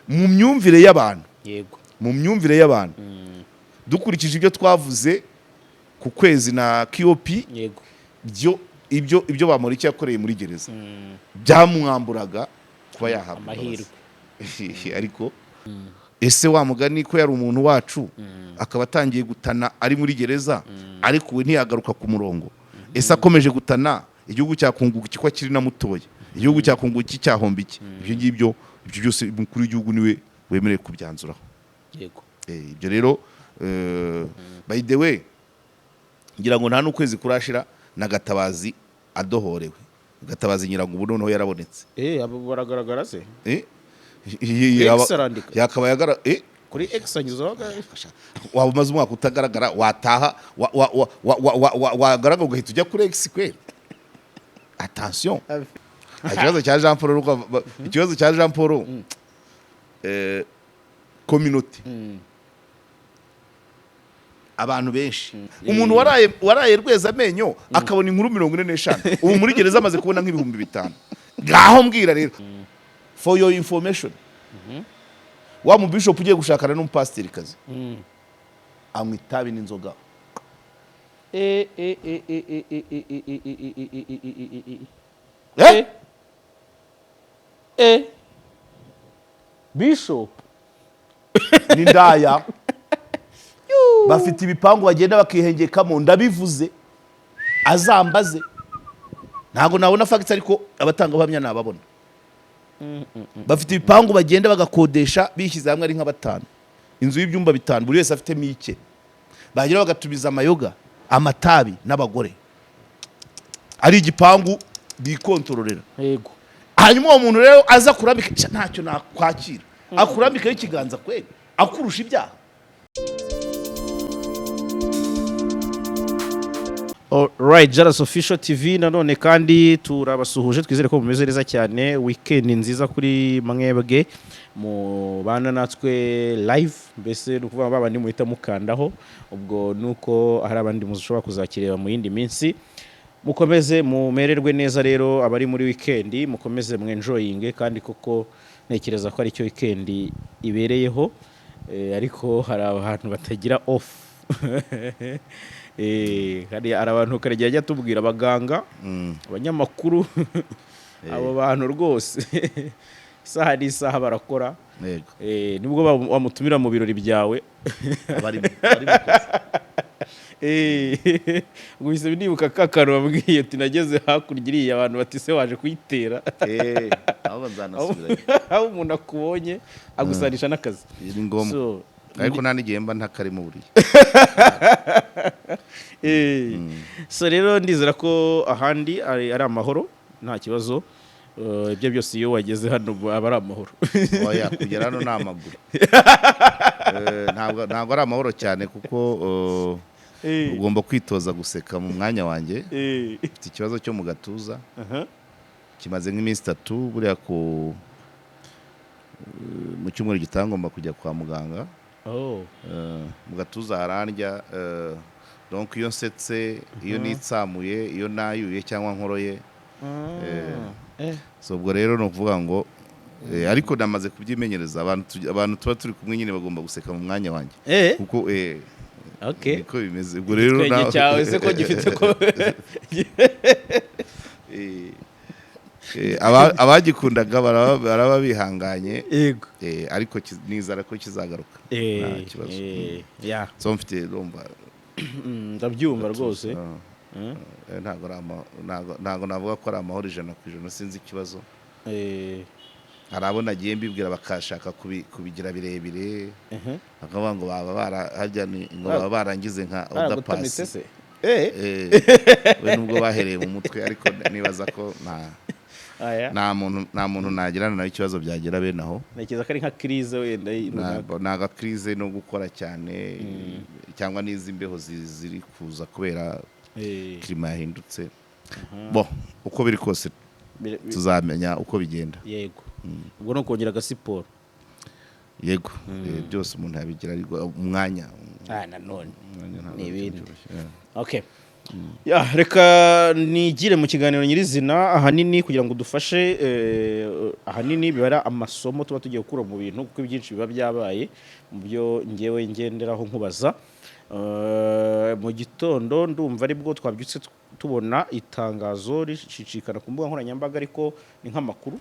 Mu myumvire y'abantu, mu myumvire y'abantu, dukurikije ibyo twavuze ku kwezi na KOP, byo ibyo Bamporiki yakoreye muri gereza byamwamburaga kuba yahabwa amahirwe. imbabazi. Ariko ese wa mugani ko yari umuntu wacu, akaba atangiye gutana ari muri gereza, ariko we ntiyagaruka ku murongo? Ese akomeje gutana, igihugu cyakunguka iki ko akiri na mutoya? Igihugu cyakunguka iki, cyahomba iki? Ibyo ngibyo, ibyo byose umukuru w'igihugu niwe wemerewe kubyanzuraho. Ibyo rero, by the way, ngira ngo nta n'ukwezi kurashira na Gatabazi adohorewe. Gatabazi ngira ngo ubu noneho yarabonetse. Abo baragaragara se? X X arandika. Yakaba yagara Kuri X anyuzaho Waba umaze umwaka utagaragara, wataha wagaragara ugahita ujya kuri X kweri? Attention, ikibazo cya Jean Paul nuko ikibazo cya Jean Paul, community, abantu benshi, umuntu waraye rweza amenyo akabona inkuru 45, ubu muri gereza amaze kubona nk'ibihumbi 5. Ngaho mbwira rero, for your information, wa mu bishop ugiye gushakana n'umupasiterikazi anywa itabi n'inzoga. Eh eh eh eh eh eh eh eh eh eh eh eh eh eh eh Eh? Bishop. N'indaya bafite ibipangu bagenda bakihengekamo. Ndabivuze, azambaze, ntabwo nabona facts, ariko abatangabuhamya nababona. Bafite ibipangu bagenda bagakodesha bishyize hamwe ari nka batanu, inzu y'ibyumba 5, buri wese afitemo ike, bagera bagatumiza amayoga, amatabi n'abagore, ari igipangu bikontororera. Hanyuma uwo muntu rero aza kurambika. Sha, ntacyo nakwakira, akurambikaho ikiganza kweri akurusha ibyaha. Alright, Jaras Official TV nanone kandi turabasuhuje, twizere ko mumeze neza cyane. Weekend nziza kuri mwebwe mubana natwe live, mbese ni ukuvuga babandi muhita mukandaho, ubwo nuko hari abandi mushobora kuzakireba mu yindi minsi. Mukomeze mumererwe neza rero, abari muri weekend mukomeze mwenjoyinge, kandi koko ntekereza ko aricyo weekend ibereyeho. Ariko hari abantu batagira off. Hari abantu Karegeya ajya atubwira, abaganga, abanyamakuru, abo bantu rwose isaha n'isaha barakora. Nibwo wamutumira mu birori byawe. Bari mu kazi. Guhise nibuka ka kantu wabwiye ati nageze hakurya iriya, abantu bati se waje kuyitera? Aho nzanasubirayo. Aho umuntu akubonye agusanisha n'akazi. Ni ngombwa. So, ariko nta n'igihe mba ntakarimo buriya. So rero ndizera ko ahandi ari amahoro, nta kibazo. Ibyo byose iyo wageze hano aba ari amahoro. Oya, kugera hano ni amaguru. Ntabwo ari amahoro cyane kuko ugomba kwitoza guseka mu mwanya wanjye. Mfite ikibazo cyo mu gatuza kimaze nk'iminsi 3 buriya. Ku mu cyumweru gitaha ngomba kujya kwa muganga. Mu gatuza harandya, donc iyo nsetse, iyo nitsamuye, iyo nayuye cyangwa nkoroye. So ubwo rero ni ukuvuga ngo ariko namaze kubyimenyereza. Abantu tuba turi kumwe nyine bagomba guseka mu mwanya wanjye kuko niko bimeze. Ubwo rero Igitwenge cyawe se ko gifite ko Abagikundaga baraba bihanganye. Ariko nizera ko kizagaruka, nta kibazo. So mfite, urumva. Ndabyumva rwose. Ntabwo navuga ko ari amahoro 100%, sinzi ikibazo. Hari abo nagiye mbibwira bakashaka kubigira birebire, bakavuga ngo baba bara harya ngo baba barangize nka Baragutamitse odapasi se? We nubwo bahereye mu mutwe, ariko nibaza ko nta Aya. nta muntu nagirana nawe ikibazo byagera bene aho. Ntekereza ko ari nka crise wenda runaka. Ntabwo ni agakrize no gukora cyane cyangwa n'izi mbeho ziri kuza kubera climat yahindutse. Bo uko biri kose tuzamenya uko bigenda. Yego, ubwo ni ukongera agasiporo. Yego, byose umuntu yabigira ariko umwanya Nanone umwanya ntabwo ni ari ibindi. ikintu cyoroshye. Okay. Ya, reka nigire mu kiganiro nyirizina, ahanini kugira ngo dufashe, ahanini biba ari amasomo tuba tugiye gukura mu bintu, kuko ibyinshi biba byabaye mu byo ngewe ngenderaho nkubaza. Mu gitondo ndumva aribwo twabyutse tubona itangazo ricicikana ku mbuga nkoranyambaga, ariko ni nk'amakuru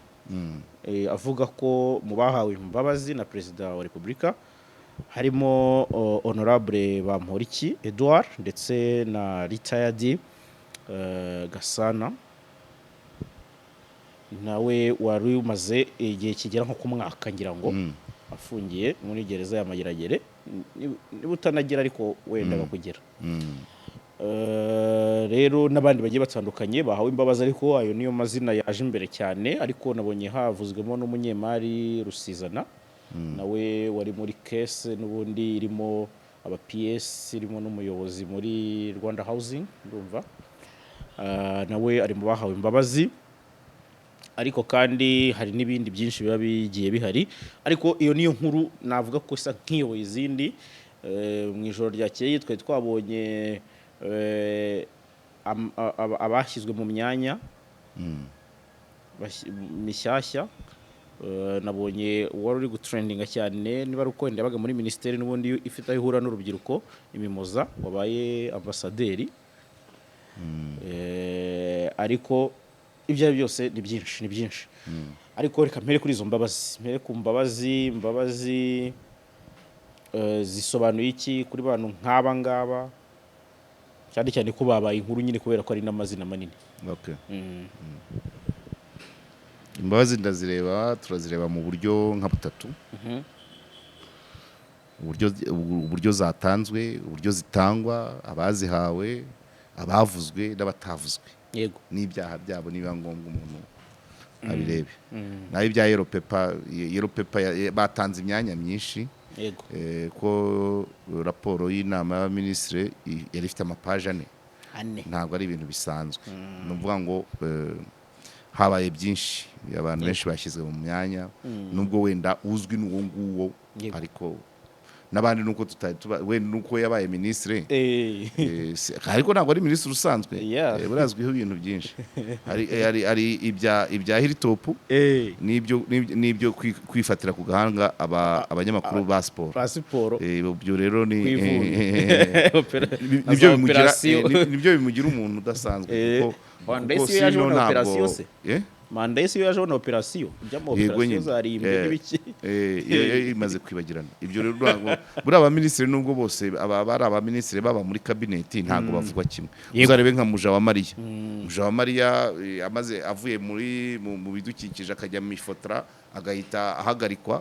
avuga ko mu bahawe imbabazi na Perezida wa Repubulika harimo Honorable Bamporiki Edouard ndetse na retired Gasana, nawe wari umaze igihe kigera nko ku mwaka, ngira ngo, afungiye muri gereza ya Mageragere. Niba utanagira ariko wenda bakugera. Rero n'abandi bagiye batandukanye bahawe imbabazi, ariko ayo niyo mazina yaje imbere cyane. Ariko nabonye havuzwemo n'umunyemari Rusizana, nawe wari muri case n'ubundi irimo aba PS, irimo n'umuyobozi muri Rwanda Housing, ndumva. Nawe ari mu bahawe imbabazi. Ariko kandi hari n'ibindi byinshi biba bigiye bihari, ariko iyo niyo nkuru navuga ko isa nk'iyoboye izindi. Mu ijoro ryakeye twari twabonye abashyizwe mu myanya mishyashya. Nabonye uwari uri gutrendinga cyane, niba ari uko wenda yabaga muri minisiteri n'ubundi ifite aho ihura n'urubyiruko, Mimoza wabaye ambasaderi. Ariko ibyo ari byo byose ni byinshi, ni byinshi. Ariko reka mpere kuri izo mbabazi, mpere ku mbabazi. Imbabazi zisobanuye iki kuri bantu nk'aba ngaba, cyane cyane ko babaye inkuru nyine kubera ko ari n'amazina manini? Okay. Imbabazi ndazireba, turazireba mu buryo nka butatu: uburyo zatanzwe, uburyo zitangwa, abazihawe, abavuzwe n'abatavuzwe, n'ibyaha byabo niba ngombwa umuntu abirebe. Naho ibya yellow paper, yellow paper batanze imyanya myinshi. Ko raporo y'inama y'abaminisitiri yari ifite amapaji 4. 4. Ntabwo ari ibintu bisanzwe. Ni ukuvuga ngo habaye byinshi, abantu benshi bashyizwe mu myanya, nubwo wenda uzwi n'uwo nguwo, ariko n'abandi nuko tutari tuba, wenda nuko yabaye minisitiri. Ariko ntabwo ari minisitiri usanzwe. Burazwiho ibintu byinshi. Hari ibya Hilltop n'ibyo kwifatira ku gahanga abanyamakuru ba siporo. Ba siporo. Ibyo rero ni Kwivuna. Nibyo Za bimugira operasiyo. Nibyo bimugira umuntu udasanzwe, kuko Manda ye kuko si yo yaje sino abona ntabwo operasiyo se? Eh? Manda ye si yo yaje abona operasiyo ujyamo, Yego operasiyo nyine. za rimbi n'ibiki? Iyo imaze kwibagirana. Ibyo rero ntabwo buriya abaminisitiri, nubwo bose aba bari abaminisitiri baba muri kabineti, ntabwo bavugwa kimwe. Uzarebe nka Mujawamariya. Mujawamariya amaze avuye muri mu bidukikije akajya mu ifotora, agahita ahagarikwa,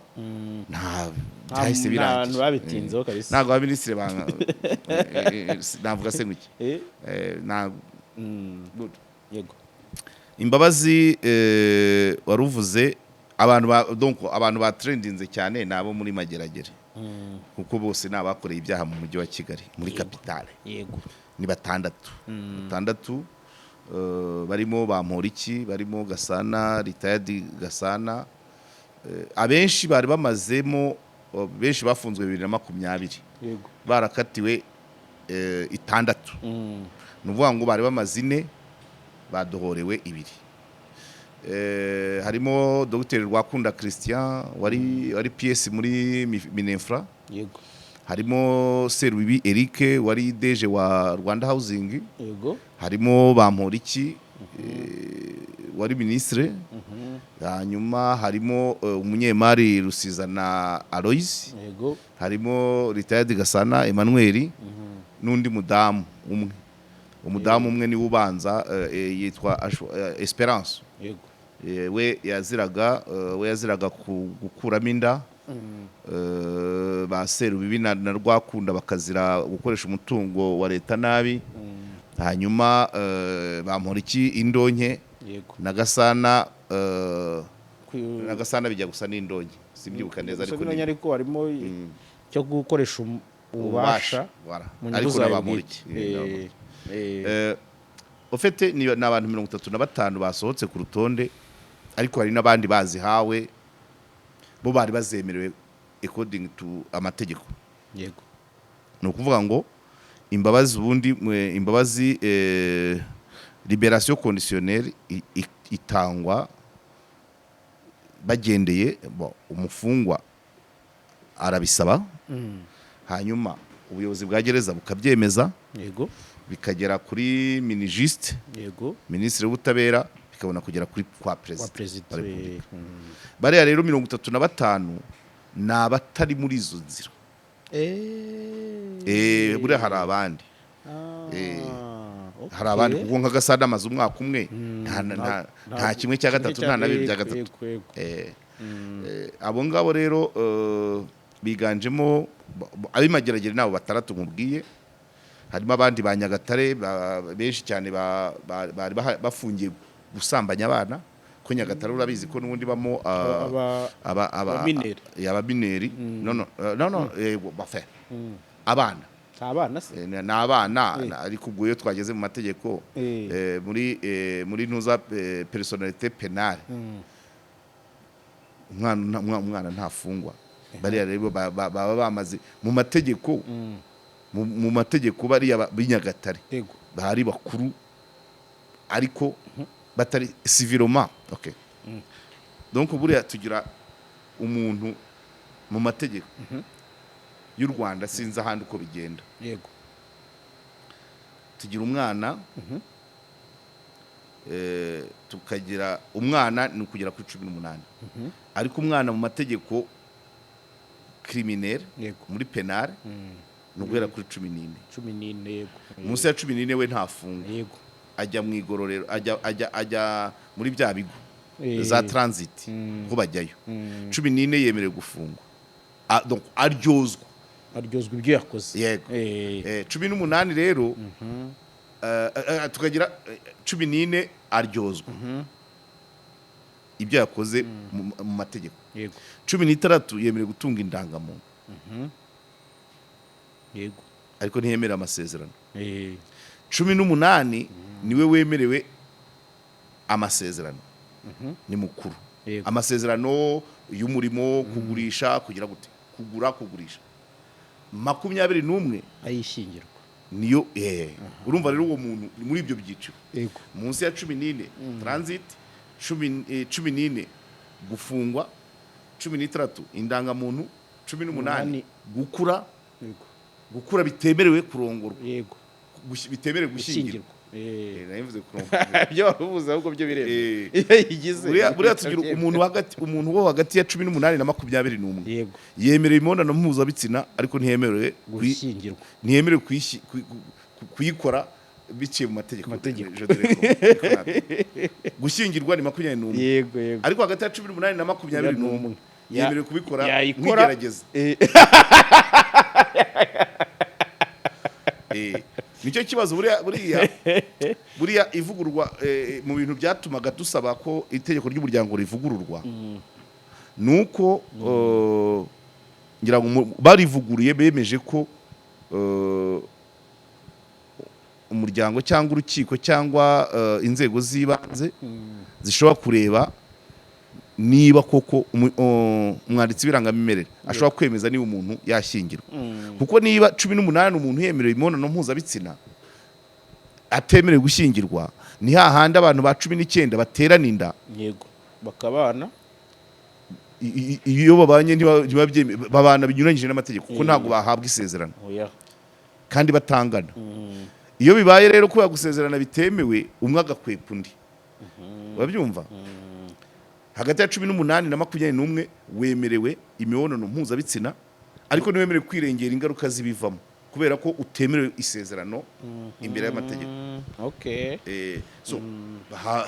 nta byahise Nta birangira. babitinzeho kabisa. Ntabwo abaminisitiri banga navuga se ngiki? Nta Good. Imbabazi wari uvuze, abantu ba donc abantu batrendinze cyane ni abo muri Mageragere, kuko bose ni abakoreye ibyaha mu mujyi wa Kigali, muri capitale. Ni batandatu, batandatu, barimo Bamporiki, barimo Gasana, retired Gasana. Abenshi bari bamazemo, benshi bafunzwe 2020, barakatiwe 6. Ni ukuvuga ngo bari bamaze 4, badohorewe 2. Harimo Dr Rwakunda Christian wari PS muri Mininfra. Harimo Serubibi Eric wari DG wa Rwanda Housing. Harimo Bamporiki wari ministre. Hanyuma harimo umunyemari Rusizana Aloys. Harimo retired Gasana Emmanuel n'undi mudamu umwe. Umudamu umwe niwe ubanza, yitwa Esperance. We yaziraga gukuramo inda. Ba Serubibi na Rwakunda bakazira gukoresha umutungo wa leta nabi. Hanyuma Bamporiki indonke, na Gasana na Gasana bijya gusa n'indonke, simbyibuka neza, ariko ariko ariko harimo cyo gukoresha ububasha Voilà. mu nyungu Ariko zawe na Bamporiki. bwite. Ufite ni abantu 35 basohotse ku rutonde, ariko hari n'abandi bazihawe bo bari bazemerewe according to amategeko. Ni ukuvuga ngo Imbabazi ubundi imbabazi, libération conditionnelle itangwa bagendeye, bon, umufungwa arabisaba, hanyuma ubuyobozi bwa gereza bukabyemeza, bikagera kuri Minijust, minisitiri w'ubutabera, bikabona kugera kuri kwa wa perezida perezida wa repubulika. Bariya rero 35 ni abatari muri izo nzira. Buriya hari abandi. Hari abandi, kuko nka Gasana amaze umwaka umwe, nta kimwe cya gatatu, nta na bibiri bya gatatu. Abo ngabo rero biganjemo ab'i Mageragere, nabo batandatu nkubwiye. Harimo abandi ba Nyagatare benshi cyane bari bafungiye gusambanya abana, ko Nyagatare urabizi ko n'ubundi bamo aba abamineri. Abamineri, no, no, no, no, bafe abana. Abana se? Ni abana, ariko ubwo iyo twageze mu mategeko, muri ntuza, personnalité pénale, umwana ntafungwa. Bariya rero baba bamaze mu mategeko, mu mategeko bariya b'i Nyagatare bari bakuru ariko batari civilement. Okay, donc buriya tugira umuntu mu mategeko y'u Rwanda, sinzi ahandi uko bigenda, tugira umwana, tukagira umwana ni ukugera kuri 18, ariko umwana mu mategeko criminel, muri pénal, ni uguhera kuri 14. 14, yego. Munsi ya 14 we ntafungwa. Ajya mu igororero, ajya muri bya bigo za transit, ho bajyayo. 14 yemerewe gufungwa. Ah, donc aryozwa. Aryozwa ibyo yakoze. Yego. 18 rero, tukagira 14 aryozwa ibyo yakoze mu mategeko. 16 yemerewe gutunga indangamuntu, ariko ntiyemerewe amasezerano. 18 niwe wemerewe amasezerano, ni mukuru. Amasezerano y'umurimo, kugurisha, kugira gute, kugura, kugurisha. 21 ayishyingirwa. Niyo. Urumva rero uwo muntu ni muri ibyo byiciro. Munsi ya 14 transit, 14 gufungwa, 16 indangamuntu, 18 Umunani. gukura, gukura bitemerewe kurongorwa, bitemerewe gushyingirwa. Gushyingirwa. Nari mvuze kurongorwa. Ibyo warubuze ahubwo byo biremewe. Iyo yigize Buriya tugira umuntu hagati, umuntu wo hagati ya 18 na 21 yemerewe imibonano mpuzabitsina, ariko ntiyemerewe gushyingirwa. Ntiyemerewe kuyikora biciye mu mategeko. Mategeko. Je dirais gushyingirwa ni 21. yego yego Ariko hagati ya 18 na 21 yemerewe kubikora yayikora. nk'igerageza. Nicyo kibazo. Buriya ivugururwa, mu bintu byatumaga dusaba ko itegeko ry'umuryango rivugururwa, nuko ngira ngo barivuguruye, bemeje ko umuryango cyangwa urukiko cyangwa inzego z'ibanze zishobora kureba niba koko umwanditsi w'irangamimerere ashobora kwemeza niba umuntu yashyingirwa, kuko niba 18 umuntu yemerewe imibonano mpuzabitsina atemerewe gushyingirwa, ni hahandi abantu ba 19 baterana inda. Yego, bakabana. Iyo babanye babana binyuranyije n'amategeko, kuko ntabwo bahabwa isezerano Oya. kandi batangana. Iyo bibaye rero, kubera gusezerana bitemewe, umwe agakwepa undi, urabyumva? Hagati ya 18 na 21 wemerewe imibonano mpuzabitsina, ariko ntiwemerewe kwirengera ingaruka z'ibivamo, kubera ko utemerewe isezerano imbere y'amategeko. So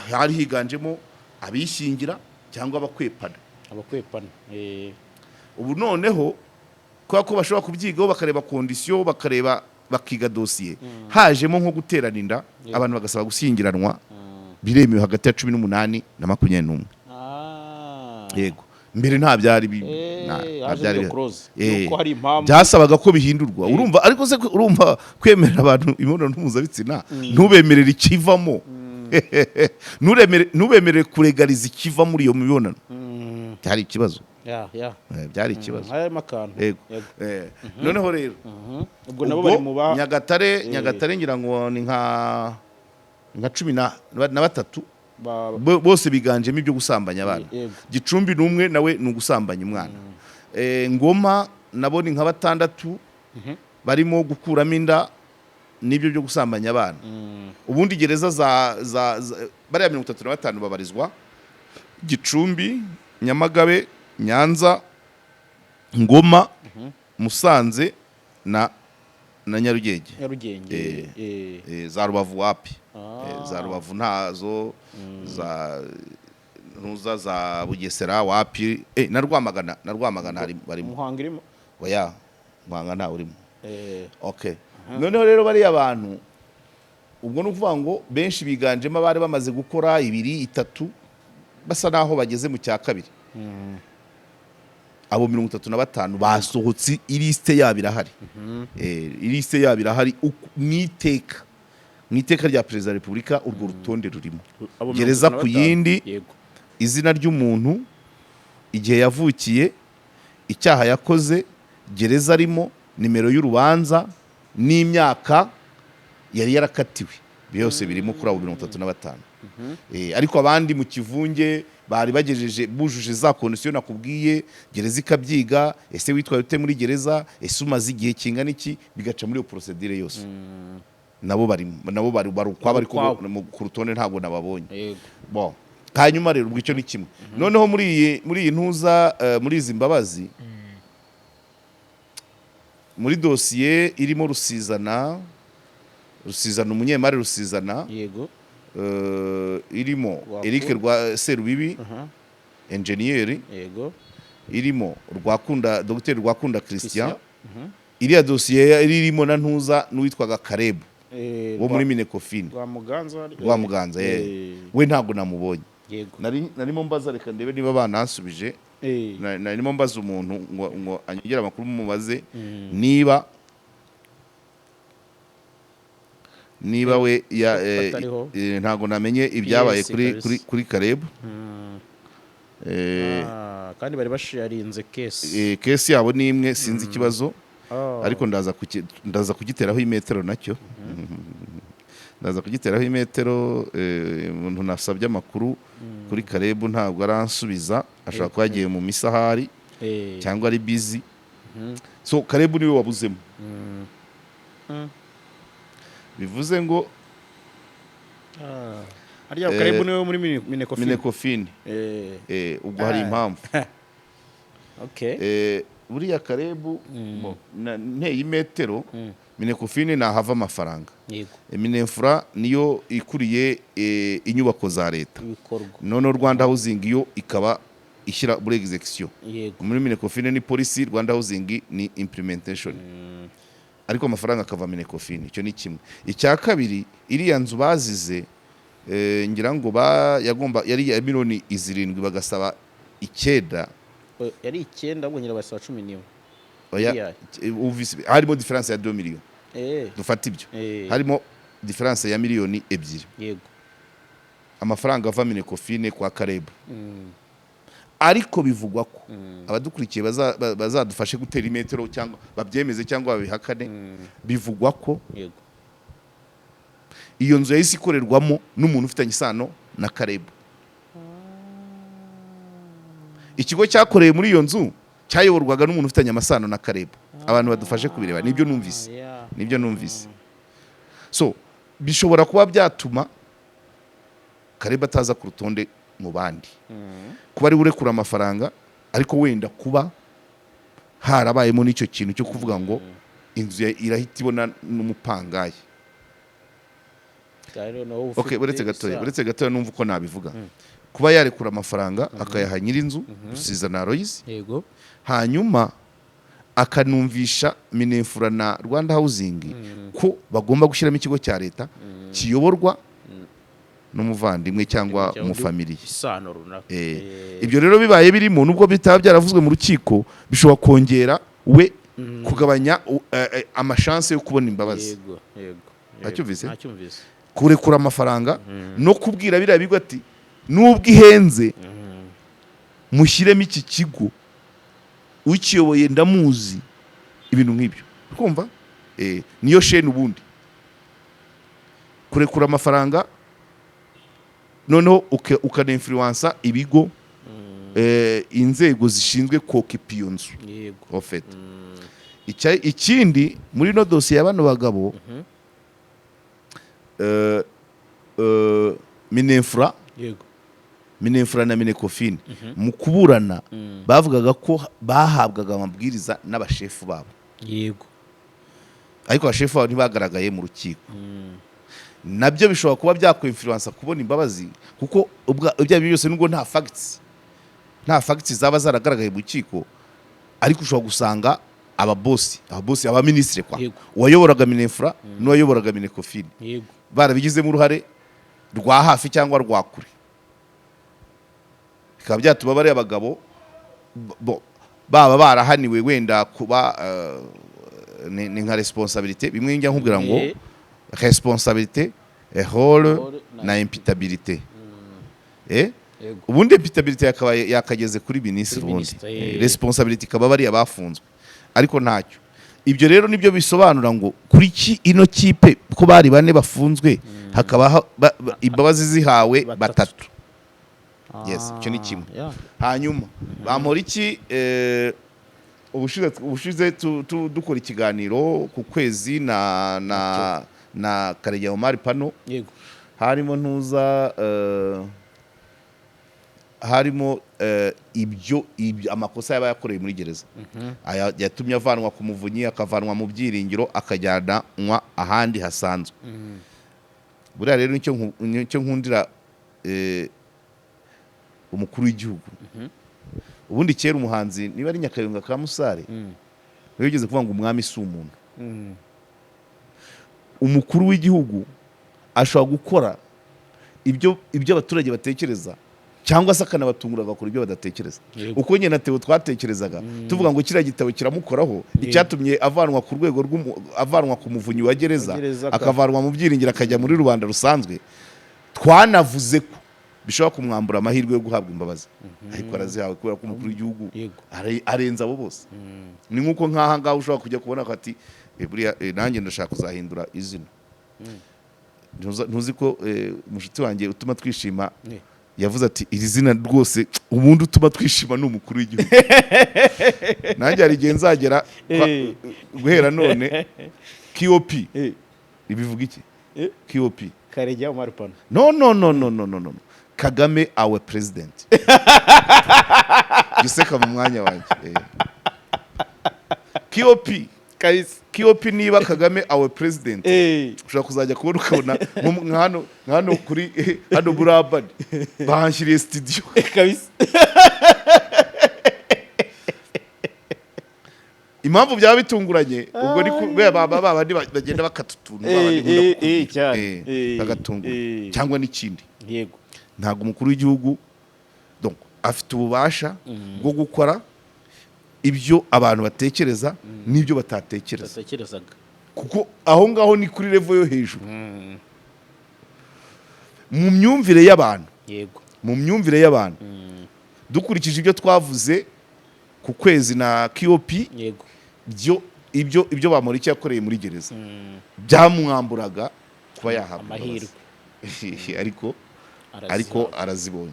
hari higanjemo abishyingira cyangwa abakwepana. Abakwepana. Ubu noneho kubera ko bashobora kubyigaho, bakareba condition, bakareba, bakiga dosiye, hajemo nko guterana inda, abantu bagasaba gushyingiranwa, biremewe hagati ya 18 na 21. Yego, mbere nta byari nta Haje byari iyo clause. Yuko hari impamvu. Byasabaga ko bihindurwa, urumva? Ariko se urumva kwemerera abantu imibonano mpuzabitsina, ntubemerere ikivamo, ntubemerere kuregariza ikiva muri iyo mibonano? Byari ikibazo. Ya. Byari ikibazo. Harimo akantu. Yego. Yego. Noneho rero Ubwo nabo ubwo bari mu ba Nyagatare, Nyagatare ngira ngo ni nka 13 bose biganjemo ibyo gusambanya abana. Gicumbi ni umwe, nawe ni ugusambanya umwana. Ngoma nabo ni nka batandatu barimo gukuramo inda n'ibyo byo gusambanya abana. Ubundi gereza za bariya 35 babarizwa Gicumbi, Nyamagabe, Nyanza, Ngoma, Musanze na Nyarugenge. Nyarugenge. Za Rubavu wapi. Za Rubavu ntazo, za ntuza za Bugesera wapi, na Rwamagana barimo. Muhanga irimo? Oya, Muhanga ntawe urimo. Okay, noneho rero bariya bantu, ubwo ni ukuvuga ngo benshi biganjemo abari bamaze gukora ibiri, itatu, basa naho bageze mu cya kabiri. Abo 35 basohotse, ilisite yabo irahari. Ilisite yabo irahari mu iteka rya Perezida wa Repubulika urwo rutonde rurimo. Abo Gereza ku 35. yindi, izina ry'umuntu, igihe yavukiye, icyaha yakoze, gereza arimo, nimero y'urubanza n'imyaka yari yarakatiwe, byose birimo kuri abo 35. Ariko abandi mu kivunge bari bagejeje, bujuje za conditions nakubwiye, gereza ikabyiga: ese witwaye ute muri gereza, ese umaze igihe kingana iki, bigaca muri iyo procédure yose. Nabo bari, nabo bari ukwabo, ariko Ukwabo. ku rutonde ntabwo nababonye. Bon, hanyuma rero ubwo icyo ni kimwe. Noneho muri iyi ntuza, muri izi mbabazi, muri dosiye irimo Rusizana, Rusizana umunyemari Rusizana, irimo Eric Rwa Serubibi, enjeniyeri, irimo Rwakunda, Dr Rwakunda Christian. Christian. Iriya dosiye yari irimo na ntuza n'uwitwaga Karebu wo muri Minecofin. Rwamuganza. Rwamuganza, we ntabwo namubonye. Narimo mbaza, reka ndebe niba banansubije. Narimo mbaza umuntu ngo anyongere amakuru, mubaze niba we ya Batariho. Ntabwo namenye ibyabaye kuri kabisa. kuri Karebu. Ah, kandi bari basharinze case. Case yabo ni imwe, sinzi ikibazo. Ariko ndaza kugiteraho imetero, nacyo ndaza kugiteraho imetero. Umuntu nasabye amakuru kuri Karebu ntabwo aransubiza, ashobora kuba yagiye mu misahari cyangwa ari busy. So Karebu niwe wabuzemo. Bivuze ngo Ah. Harya Karebu niwe muri Minecofin? Minecofin. Ubwo hari impamvu. Buriya Karebu bo, nteye imetero, Minecofin nahava amafaranga. Mininfra niyo ikuriye inyubako za leta. Ibikorwa. Noneho Rwanda Housing yo ikaba ishyira muri execution. Muri Minecofin ni policy, Rwanda Housing ni implementation, ariko amafaranga akava Minecofin. Icyo ni kimwe. Icya kabiri, iriya nzu bazize, ngira ngo ba yagomba yari iya miliyoni 7, bagasaba 9. Yari 9, ahubwo nyirabasaba 11. Oya, Miliyari. harimo différence ya 2 millions. Dufata ibyo. Harimo différence ya miliyoni 2. Amafaranga ava Minecofin kwa Karebu. Ariko bivugwa ko abadukurikiye bazadufashe gutera imetero cyangwa babyemeze cyangwa babihakane. Bivugwa ko iyo nzu yahise ikorerwamo n'umuntu ufitanye isano na Karebu. Ikigo cyakoreye muri iyo nzu cyayoborwaga n'umuntu ufitanye amasano na Karebu. Abantu badufashe kubireba, nibyo numvise. Nibyo numvise. So bishobora kuba byatuma Karebu ataza ku rutonde mu bandi, kuba ari urekura amafaranga, ariko wenda kuba harabayemo n'icyo kintu cyo kuvuga ngo inzu irahita ibona n'umupangayi. Rero nawe Okay, ufite uretse gatoya, isano. uretse gatoya numva uko nabivuga. Kuba yarekura amafaranga akayaha nyir'inzu Rusizana Aloys, hanyuma akanumvisha Mininfra na Rwanda Housing ko bagomba gushyiramo ikigo cya leta kiyoborwa n'umuvandimwe cyangwa Cyangwa umufamiliye. Isano runaka. Ibyo rero bibaye birimo, nubwo bitaba byaravuzwe mu rukiko, bishobora kongera we kugabanya amashanse yo kubona imbabazi. Yego. Nacyumvise? Nacyumvise. Kurekura amafaranga no kubwira biriya bigo ati nubwo ihenze. Mushyiremo iki kigo, ukiyoboye ndamuzi, ibintu nk'ibyo. Kumva, niyo chaîne ubundi kurekura amafaranga, noneho ukaninfluensa ibigo, inzego zishinzwe kokipa iyo nzu. En fait, ikindi muri ino dosiye ya bano bagabo, Mininfra, Mininfra na Minecofin mu kuburana bavugaga ko bahabwaga amabwiriza n'abashefu babo, ariko abashefu babo ntibagaragaye mu rukiko. Nabyo bishobora kuba byakwinfluensa kubona imbabazi, kuko ibyo ari byo byose, nubwo nta facts zaba zaragaragaye mu rukiko, ariko ushobora gusanga ababosi, abaminisitiri kwa uwayoboraga Mininfra n'uwayoboraga Minecofin barabigizemo uruhare rwa hafi cyangwa rwa kure, bikaba byatuma bariya bagabo baba barahaniwe wenda kuba ni nka responsabilité, bimwe njya nkubwira ngo responsabilité, rôle Rôle na na imputabilité. Ubundi imputabilité yakabaye yakageze kuri minisitiri Kuri ubundi. minisitiri, Responsabilité ikaba bariya bafunzwe, ariko ntacyo. Ibyo rero nibyo bisobanura ngo kuri ki ino kipe ko bari bane bafunzwe, hakaba imbabazi zihawe batatu. Batatu. Yes, icyo ni kimwe. Hanyuma Bamporiki, ubushize dukora ikiganiro ku kwezi na Karegeya Omar Pano, harimo ntuza, harimo ibyo amakosa yaba yakoreye muri gereza. Aya yatumye avanwa ku Muvunyi, akavanwa mu Byiringiro, akajyanwa ahandi hasanzwe. Buriya rero nicyo nkundira umukuru w'igihugu. Ubundi kera umuhanzi, niba ari Nyakayonga ka Musare, niwe wigeze kuvuga ngo umwami si umuntu. Umukuru w'igihugu ashobora gukora ibyo abaturage batekereza, cyangwa se akanabatungura agakora ibyo badatekereza. Uko njye na Theo twatekerezaga tuvuga ngo kiriya gitabo kiramukoraho, icyatumye avanwa ku rwego avanwa ku Muvunyi wa gereza, Wa gereza, akavanwa mu Byiringiro, akajya muri rubanda rusanzwe, twanavuze ko bishobora kumwambura amahirwe yo guhabwa imbabazi, ariko arazihawe kubera ko umukuru w'igihugu arenze abo bose. Ni nk'uko nk'aha ngaha ushobora kujya kubona ko ati: "Buriya nanjye ndashaka kuzahindura izina." Ntuzi ko umushuti wanjye utuma twishima yavuze ati: "Iri zina rwose, ubundi utuma twishima ni umukuru w'igihugu." Nanjye hari igihe nzagera guhera none KOP ibivuga iki? KOP. Karegeya Omar Pano. No, no, no, no, no, no, no, Kagame our president. Jya useka mu mwanya wanjye. KOP. Kabisa. KOP, niba Kagame our president, ushobora kuzajya kubona ukabona nka hano kuri hano muri Abadi bahanshyiriye studio. Impamvu byaba bitunguranye ubwo ni kubera ba bandi bagenda bakata utuntu, ba bandi nkunda kukubwira. Cyane. Bagatungura cyangwa n'ikindi. Ntabwo umukuru w'igihugu, donc, afite ububasha bwo gukora ibyo abantu batekereza n'ibyo batatekereza, batekerezaga, kuko aho ngaho ni kuri level yo hejuru mu myumvire y'abantu. Mu myumvire y'abantu, dukurikije ibyo twavuze ku kwezi na KOP, byo ibyo Bamporiki yakoreye muri gereza byamwamburaga kuba yahabwa amahirwe imbabazi. Ariko arazibonye.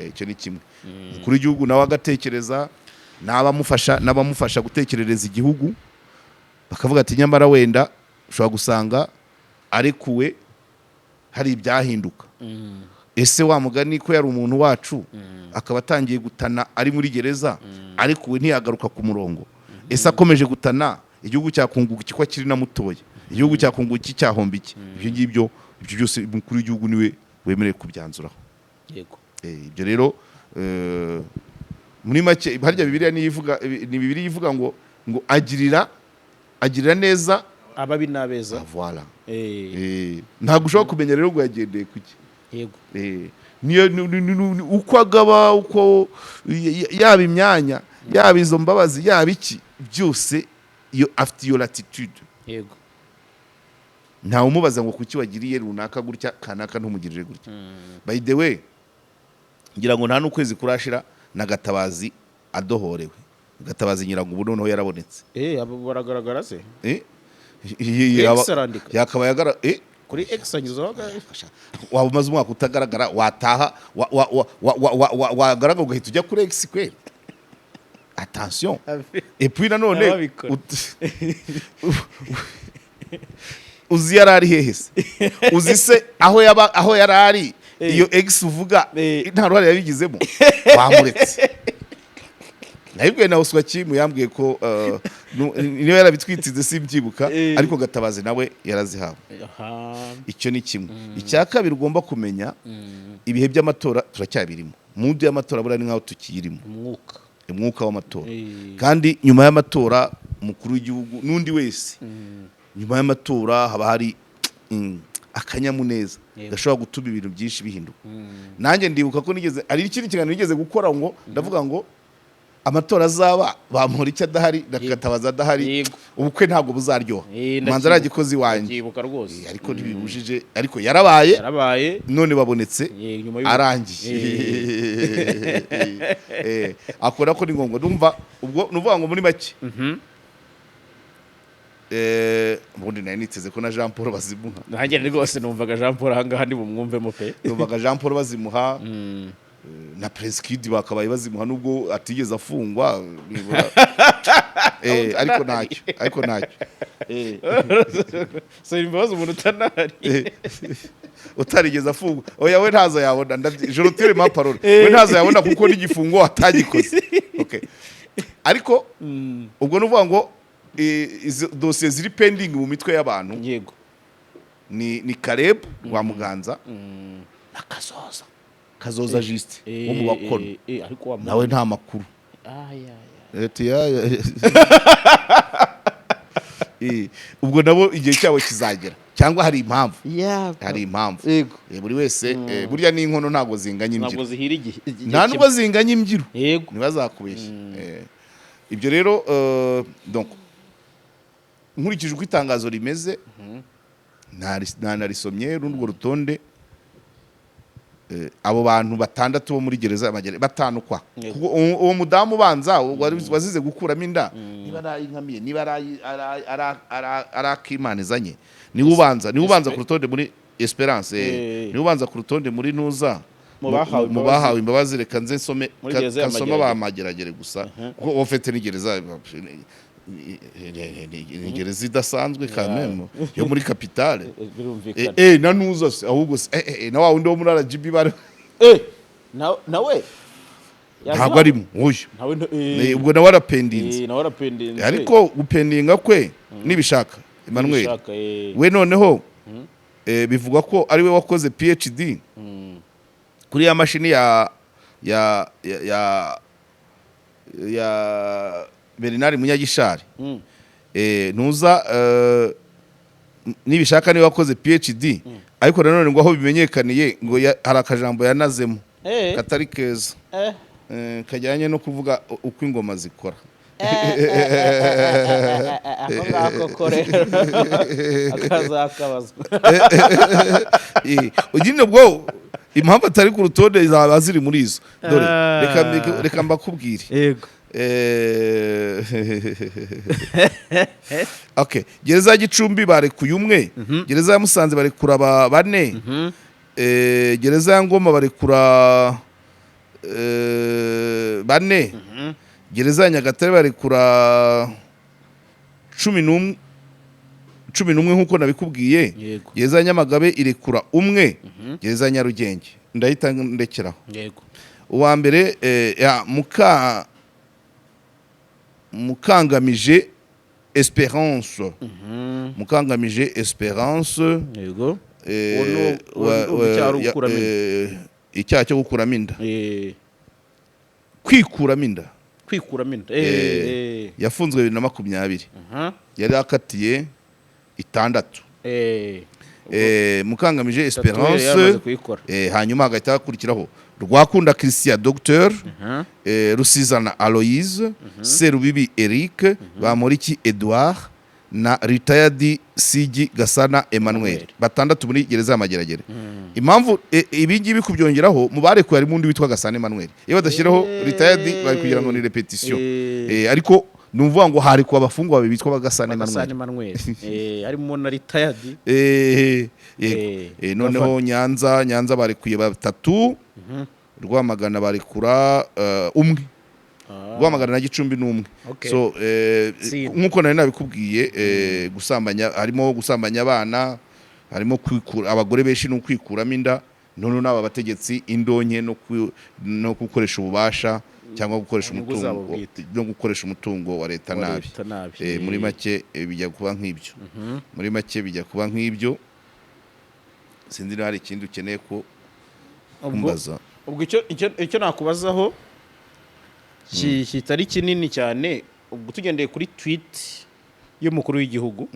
Icyo ni kimwe. Umukuru w'igihugu nawe agatekereza n'abamufasha gutekerereza igihugu, bakavuga ati: "Nyamara wenda ushobora gusanga arekuwe hari ibyahinduka. Ese wa mugani ko yari umuntu wacu, akaba atangiye gutana ari muri gereza, arekuwe ntiyagaruka ku murongo? Ese akomeje gutana igihugu cyakunguka iki ko akiri na mutoya? Igihugu cyakunguka iki, cyahomba iki?" Ibyo ngibyo, ibyo byose umukuru w'igihugu niwe wemerewe kubyanzuraho. Ibyo rero, muri make, harya Bibiliya niyo ivuga, ni Bibiliya ivuga ngo agirira neza ababi n'abeza. Ah, voilà. Ntabwo ushobora kumenya rero ngo yagendeye kuki. Niyo uko agaba, uko yaba imyanya, yaba izo mbabazi, yaba iki byose, iyo afite iyo latitude. Ntawe umubaza ngo kuki wagiriye runaka gutya, kanaka ntumugirire gutya. By the way, ngira ngo nta n'ukwezi kurashira. na Gatabazi adohorewe. Gatabazi nyirango ubu noneho yarabonetse. Abo baragaragara se? Eh? X arandika. Yakabaye agara. Kuri X anyuzaho Waba umaze umwaka utagaragara, wataha wagaragara ugahita ujya kuri X kweli? Attention, et puis nanone Ababikora. Uzi yari ari hehe se? Uzi se aho yaba, aho yari ari? Iyo X uvuga nta ruhare yabigizemo, wamuretse. Nabibwiye na Oswakimu, yambwiye ko niba yarabitwitsinze simbyibuka. Ariko Gatabazi nawe yarazihawe. Icyo ni kimwe. Icya kabiri ugomba kumenya, ibihe by'amatora turacyabirimo. Mood y'amatora buriya ni nkaho tukiyirimo. Umwuka. Umwuka w'amatora. Kandi nyuma y'amatora, umukuru w'igihugu n'undi wese, nyuma y'amatora haba hari akanyamuneza gashobora gutuma ibintu byinshi bihinduka. Nanjye ndibuka ko nigeze, hari ikindi kiganiro nigeze gukora, ngo ndavuga ngo amatora azaba Bamporiki adahari na Gatabazi adahari, ubukwe ntabwo buzaryoha. Manza aragikoze iwanjye. Ndacyibuka rwose. Ariko ntibibujije, ariko yarabaye. Yarabaye. None babonetse nyuma arangiye. Akora ko ni ngombwa. Ndumva ubwo ni ukuvuga ngo muri make, ubundi nari niteze ko na Jean Paul bazimuha. Nanjye rwose numvaga Jean Paul ahangaha ndi bumwumvemo pe. Numvaga Jean Paul bazimuha, na Prince Kid bakabaye bazimuha nubwo atigeze afungwa nibura. Ariko ntacyo. So imbabazi umuntu utanahari. Utarigeze afungwa, oya, we ntazo yabona. Je retire ma parole, we ntazo yabona kuko n'igifungo atagikoze. Okay, ariko ubwo ni ukuvuga ngo izi dosiye ziri pending mu mitwe y'abantu ni Caleb Rwamuganza na Kazoza Juste wo mu Bakono. Ariko wa Nawe nta makuru. Ah, ya. Ati, ya. Ubwo nabo igihe cyabo kizagera, cyangwa hari impamvu, hari impamvu. Buri wese, burya n'inkono ntabwo zinganya Ntabwo imbyiro. zihira igihe Nta nubwo zinganya imbyiro. Ntibazakubeshye. Ibyo rero, donc nkurikije uko itangazo rimeze, nta narisomye n'urwo rutonde, abo bantu batandatu bo muri gereza batanu kwa kuko uwo mudamu ubanza wazize gukuramo inda, niba ari ayinkamiye, niba ari akimana izanye, niwe ubanza ku rutonde muri Esperance, niwe ubanza ku rutonde muri ntuza Mu bahawe mu imbabazi. bahawe imbabazi. Reka nze nsome Muri gereza ya kasoma Mageragere. ba Mageragere gusa, kuko ofete ni gereza, ni gereza idasanzwe quand même yo muri capitale. Birumvikana. Na ntuza se ahubwo se, na wa wundi wo muri RGB bari Nawe ntabwo arimo uyu. Nawe Ubwo nawe arapendinze. Nawe arapendinze. Ariko gupendinga kwe nibishaka Emmanuel Nibishaka, we noneho, bivugwa ko ari we wakoze PhD kuri ya mashini ya Bernard Munyagishari. Ntuza, nibishaka niwe wakoze PhD, ariko nanone ngo aho bimenyekaniye ngo hari akajambo yanazemo katari keza, kajyanye no kuvuga uko ingoma zikora. Ako ngako ko rero akazakabazwa. Nyine ubwo impamvu atari ku rutonde zaba ziri muri izo. Dore, reka mbakubwire. Okay, gereza ya Gicumbi barekuye umwe, gereza ya Musanze barekura bane, gereza ya Ngoma barekura bane, gereza ya Nyagatare barekura 11, 11 nk'uko nabikubwiye. Gereza ya Nyamagabe irekura umwe, gereza ya Nyarugenge ndahita ndekeraho. Uwa mbere, ya Mukangamije Esperance, Mukangamije Esperance. Uwo ni icyaha ari ugukuramo inda. Icyaha cyo gukuramo inda, kwikuramo inda. Kwikuramo inda. Yafunzwe 2020, yari akatiye 6. Mukangamije Tatu yari Esperance yamaze kuyikora. Hanyuma hagahita hakurikiraho Rwakunda Christian Docteur, Rusizana Aloise, Serubibi Eric, Bamporiki Edouard. Na retired CG Gasana Emmanuel. Emmanuel. Batandatu muri gereza ya Mageragere. Impamvu ibi ngibi kubyongeraho, mu barekuwe harimo undi witwa Gasana Emmanuel. Iyo badashyiraho retired bari kugira ngo ni répétition. Ariko ni ukuvuga ngo harekuwe abafungwa babiri bitwa Gasana Gasana Emmanuel. Emmanuel, harimo na retired. Yego. Noneho Nyanza barekuye batatu, Rwamagana barekura umwe. Rwamagana na Gicumbi ni umwe. So Tsinda. nk'uko nari nabikubwiye, gusambanya harimo, gusambanya abana harimo, kwikura abagore benshi ni ukwikuramo inda. None n'aba bategetsi, indonke no gukoresha ububasha cyangwa gukoresha Inyungu zabo umutungo bwite. no gukoresha umutungo wa leta Wa nabi. leta nabi. Muri make bijya kuba nk'ibyo. Muri make bijya kuba nk'ibyo. Sinzi niba hari ikindi ukeneye ko Ubwo kumbaza. Ubwo icyo nakubazaho kitari kinini cyane, ubwo tugendeye kuri tweet y'umukuru w'igihugu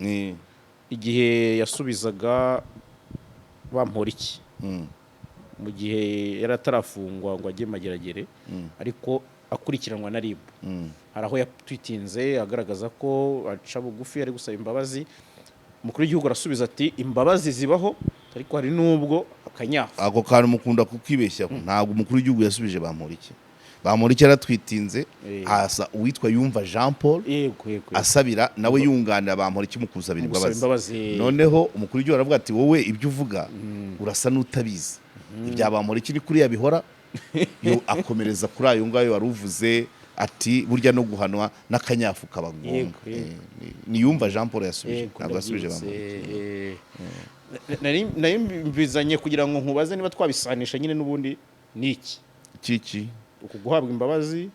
igihe yasubizaga Bamporiki mu gihe yari atarafungwa ngo ajye Mageragere, ariko akurikiranwa na RIB, hari aho yatwitinze agaragaza ko aca bugufi, ari gusaba imbabazi. Umukuru w'igihugu arasubiza ati: "Imbabazi zibaho, ariko hari n'ubwo akanyafu." Ako kantu mukunda kukibeshyaho. Ntabwo umukuru w'igihugu yasubije Bamporiki. Bamporiki yaratwitinze, hasa uwitwa Yumva Jean Paul Yego. asabira nawe, yunganira Bamporiki mu kusabira Mu gusaba imbabazi. imbabazi. Noneho umukuru w'igihugu aravuga ati: "Wowe ibyo uvuga urasa n'utabizi, ibya Bamporiki ni kuriya bihora." Yo akomereza kuri ayo ngayo wari uvuze, ati: "Burya no guhanwa n'akanyafu kaba ngombwa." Yego. Ni Yumva Jean Paul yasubije, ntabwo yasubije Ndabyibutse. Bamporiki. Nari mbizanye kugira ngo nkubaze niba twabisanisha nyine n'ubundi niki Kiki? Uku guhabwa imbabazi.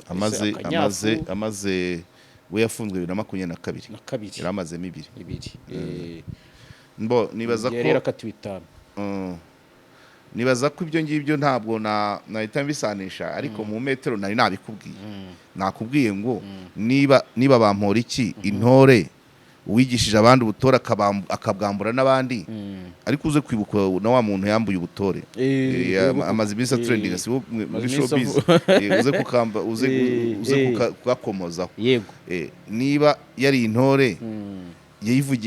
Amaze Akanyafu. Amaze we yafunzwe 2022. Na kabiri. Yari amazemo 2. 2. Mbo nibaza ko Yari yarakatiwe 5. Nibaza ko ibyo ngibyo ntabwo nahita mbisanisha, ariko mu metero nari nabikubwiye, nakubwiye ngo niba Bamporiki intore uwigishije abandi ubutore akabwambura n'abandi, ariko uze kwibuka na wa muntu yambuye ubutore. Amaze iminsi atrendinga, si wo muri Amaze iminsi showbiz. Uze kukamba uze uze kugakomozaho. Niba yari intore,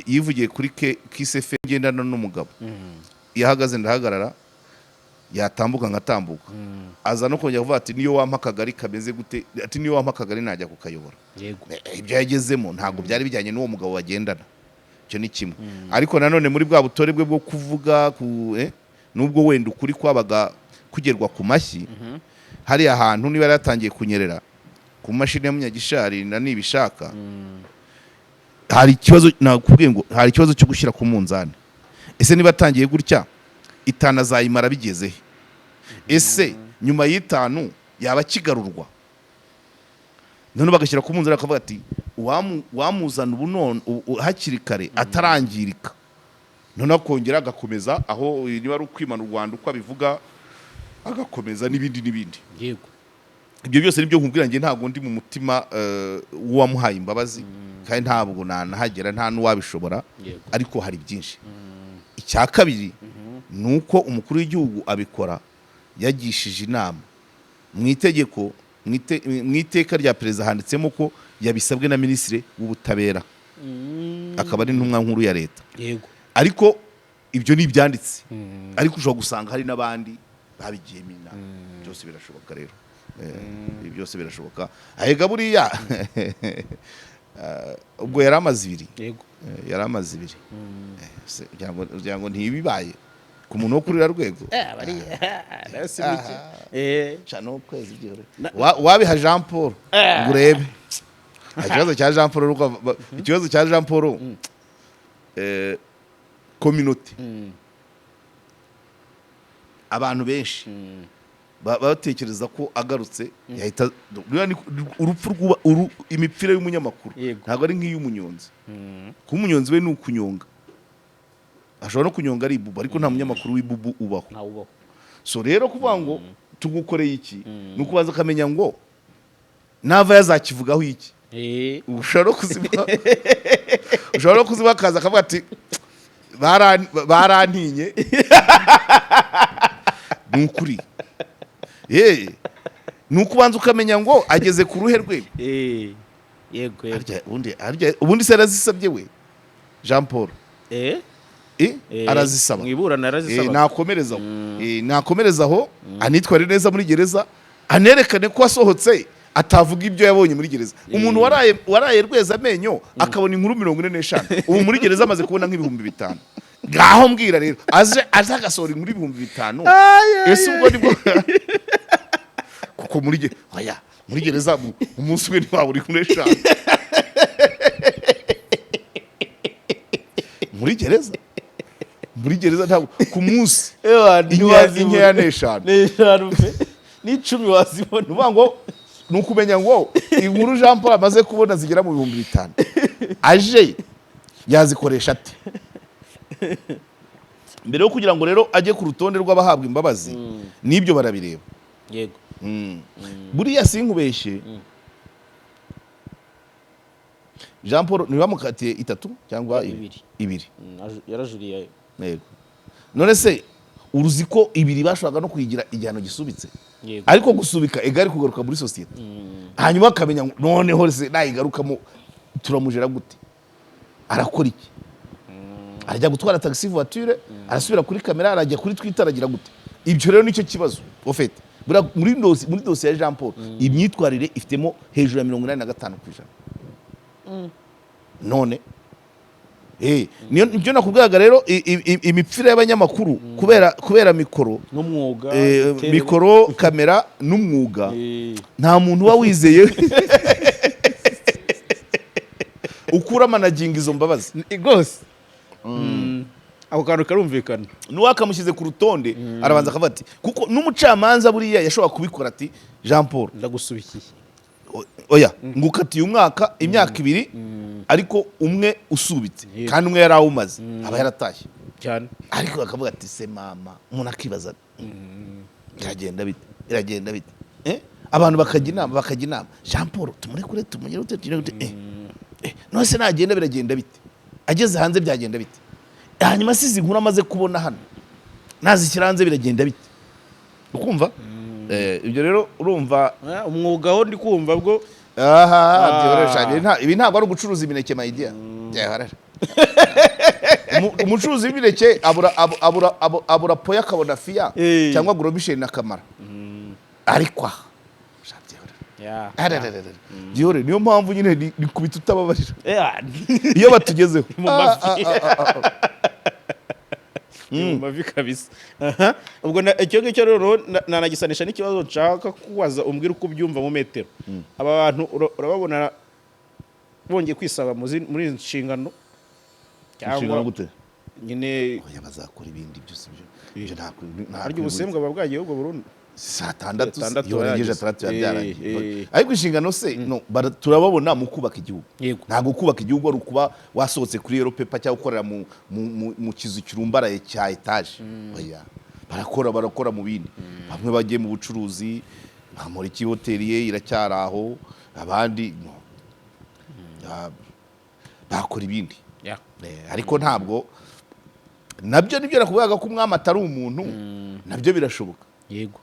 yivugiye kuri Kiss FM: "Ngendana n'umugabo, iyo ahagaze ndahagarara, yatambuka nkatambuka." Aza no kongera kuvuga ati: "Niyo wampa akagari kameze gute," ati: "Niyo wampa akagari najya kukayobora." Yego. Ibyo yagezemo ntabwo byari bijyanye n'uwo mugabo bagendana. Icyo ni kimwe. Ariko nanone muri bwa butore bwe bwo kuvuga nubwo wenda ukuri kwabaga kugerwa ku mashyi, hariya hantu niba yari yatangiye kunyerera ku mashini ya Munyagishari na Nibishaka, hari ikibazo. Nakubwiye ngo hari ikibazo cyo gushyira ku munzani. Ese niba atangiye gutya, 5 azayimara bigeze he? Ese nyuma y'5 yaba akigarurwa? None bagashyira ku munzani, bakavuga ati: "Wamuzana ubu none hakiri kare atarangirika," noneho akongera agakomeza aho, niba ari ukwimana u Rwanda uko abivuga, agakomeza n'ibindi n'ibindi. Ibyo byose nibyo nkubwira. Njye ntabwo ndi mu mutima w'uwamuhaye imbabazi, kandi ntabwo nanahagera, nta n'uwabishobora. Ariko hari byinshi. Icya kabiri ni uko umukuru w'igihugu abikora yagishije inama. Mu itegeko, mu iteka rya perezida handitsemo ko yabisabwe na minisitiri w'ubutabera, akaba ari intumwa nkuru ya leta. Ariko ibyo ni ibyanditse, ariko ushobora gusanga hari n'abandi babigiyemo inama. Byose birashoboka rero. Ibi byose birashoboka. Ahega buriya ubwo yari amaze 2. Yari amaze 2. Kugira ngo ntibibaye ku muntu wo kuri ruriya rwego. Bari nayo si bike. Ca n'ukwezi byihorere. Wabiha Jean Paul ngo urebe. Ikibazo cya Jean Paul nuko ikibazo cya Jean Paul, community, abantu benshi batekereza ko agarutse yahita ruriya ni urupfu rwuba imipfire y'umunyamakuru. Ntabwo ari nk'iy'umunyonzi. Kuba umunyonzi we ni ukunyonga, ashobora no kunyonga ari ibubu, ariko nta munyamakuru w'ibubu ubaho. Ntawubaho. So rero kuvuga ngo tugukoreye iki, ni ukubanza ukamenya ngo nava yazakivugaho iki. Ushobora no kuziba akaza akavuga ati: "Barantinye." Ni ukuri. Ni ukubanza ukamenya ngo ageze ku ruhe rwego. Yego, yego. Ubundi se arazisabye we Jean Paul? Eh. Eh, Eh, arazisaba. Mu iburana arazisaba. Nakomereza aho. Nakomereza aho, anitware neza muri gereza, anerekane ko asohotse atavuga ibyo yabonye muri gereza. Umuntu waraye rweza amenyo akabona inkuru 45, ubu muri gereza amaze kubona nk'5000. Ngaho mbwira rero, aze agasohora inkuru 5000, ese ubwo nibwo kuko muri oya, muri gereza umunsi umwe ntiwabura inkuru 5 muri gereza. Muri gereza ntabwo ku munsi inkeya ni 5. Ni 5 pe, n'10 wazibona. Ni ukuvuga ngo ni ukumenya ngo inkuru Jean Paul amaze kubona zigera mu 5000, aje yazikoresha ate mbere yo kugira ngo rero ajye ku rutonde rw'abahabwa imbabazi? N'ibyo barabireba. Buriya sinkubeshye, Jean Paul ntibamukatiye 3 cyangwa 2. 2. Yarajuriye. Yego. None se uruzi ko 2 bashoboraga no kuyigira igihano gisubitse? Yego. Ariko gusubika egari kugaruka muri sosiyete, hanyuma akamenya ngo noneho se nayigarukamo turamujera gute, arakora iki, arajya gutwara taxi voiture, arasubira kuri kamera, arajya kuri Twitter, aragira gute? Ibyo rero nicyo kibazo ofete. Muri dosiye ya Jean Paul, imyitwarire ifitemo hejuru ya 85%. None nibyo nakubwiraga rero, imipfire y'abanyamakuru kubera mikoro n'umwuga, mikoro, kamera n'umwuga, nta muntu uba wizeye ukura managinga izo mbabazi rwose. Ako kantu karumvikana. N'uwakamushyize ku rutonde arabanza akavuga ati, kuko n'umucamanza buriya yashobora kubikora ati Jean Paul ndagusubikiye, oya, ngukatiye umwaka, imyaka 2, ariko umwe usubitse kandi umwe yari awumaze aba yaratashye cyane. Ariko bakavuga ati se mama, umuntu akibaza biragenda bite, biragenda bite? Abantu bakajya inama, Jean Paul tumurekure, tumugire gute, tugire gute? None se nagenda biragenda bite, ageze hanze byagenda bite? Hanyuma sizi inkuru amaze kubona hano nazishyira hanze biragenda bite? Ukumva ibyo rero urumva umwuga wo ndi kumva bwo. Aha, ibi ntabwo ari ugucuruza imineke my dear. Umucuruzi w'imineke abura poya akabona fiya cyangwa goromisheri na kamara, ariko aha byihorere. Niyo mpamvu nyine ni kubita utababarira iyo batugezeho mu mavi, mu mavi kabisa. Ubwo icyo ngicyo rero nanagisanisha n'ikibazo nshaka kubaza, umbwira uko ubyumva mu metero. Aba bantu urababona bongeye kwisaba muri izi nshingano cyangwa gute nyine? Oya, bazakora ibindi byose ibyo harya ubusembwa buba bwagiye ubwo burundu. Saa 6, iyo barengeje 6 byarangiye. Ariko inshingano se turababona mu kubaka igihugu. Ntabwo kubaka igihugu ari ukuba wasohotse kuri yellow paper cyangwa ukorera mu kizu kirumbaraye cya etaje. Oya, barakora mu bindi. Bamwe bagiye mu bucuruzi, Bamporiki hoteli ye iracyari aho, abandi bakora ibindi. Ariko ntabwo nabyo nibyo nakubwiraga ko umwami atari umuntu, nabyo birashoboka. Yego.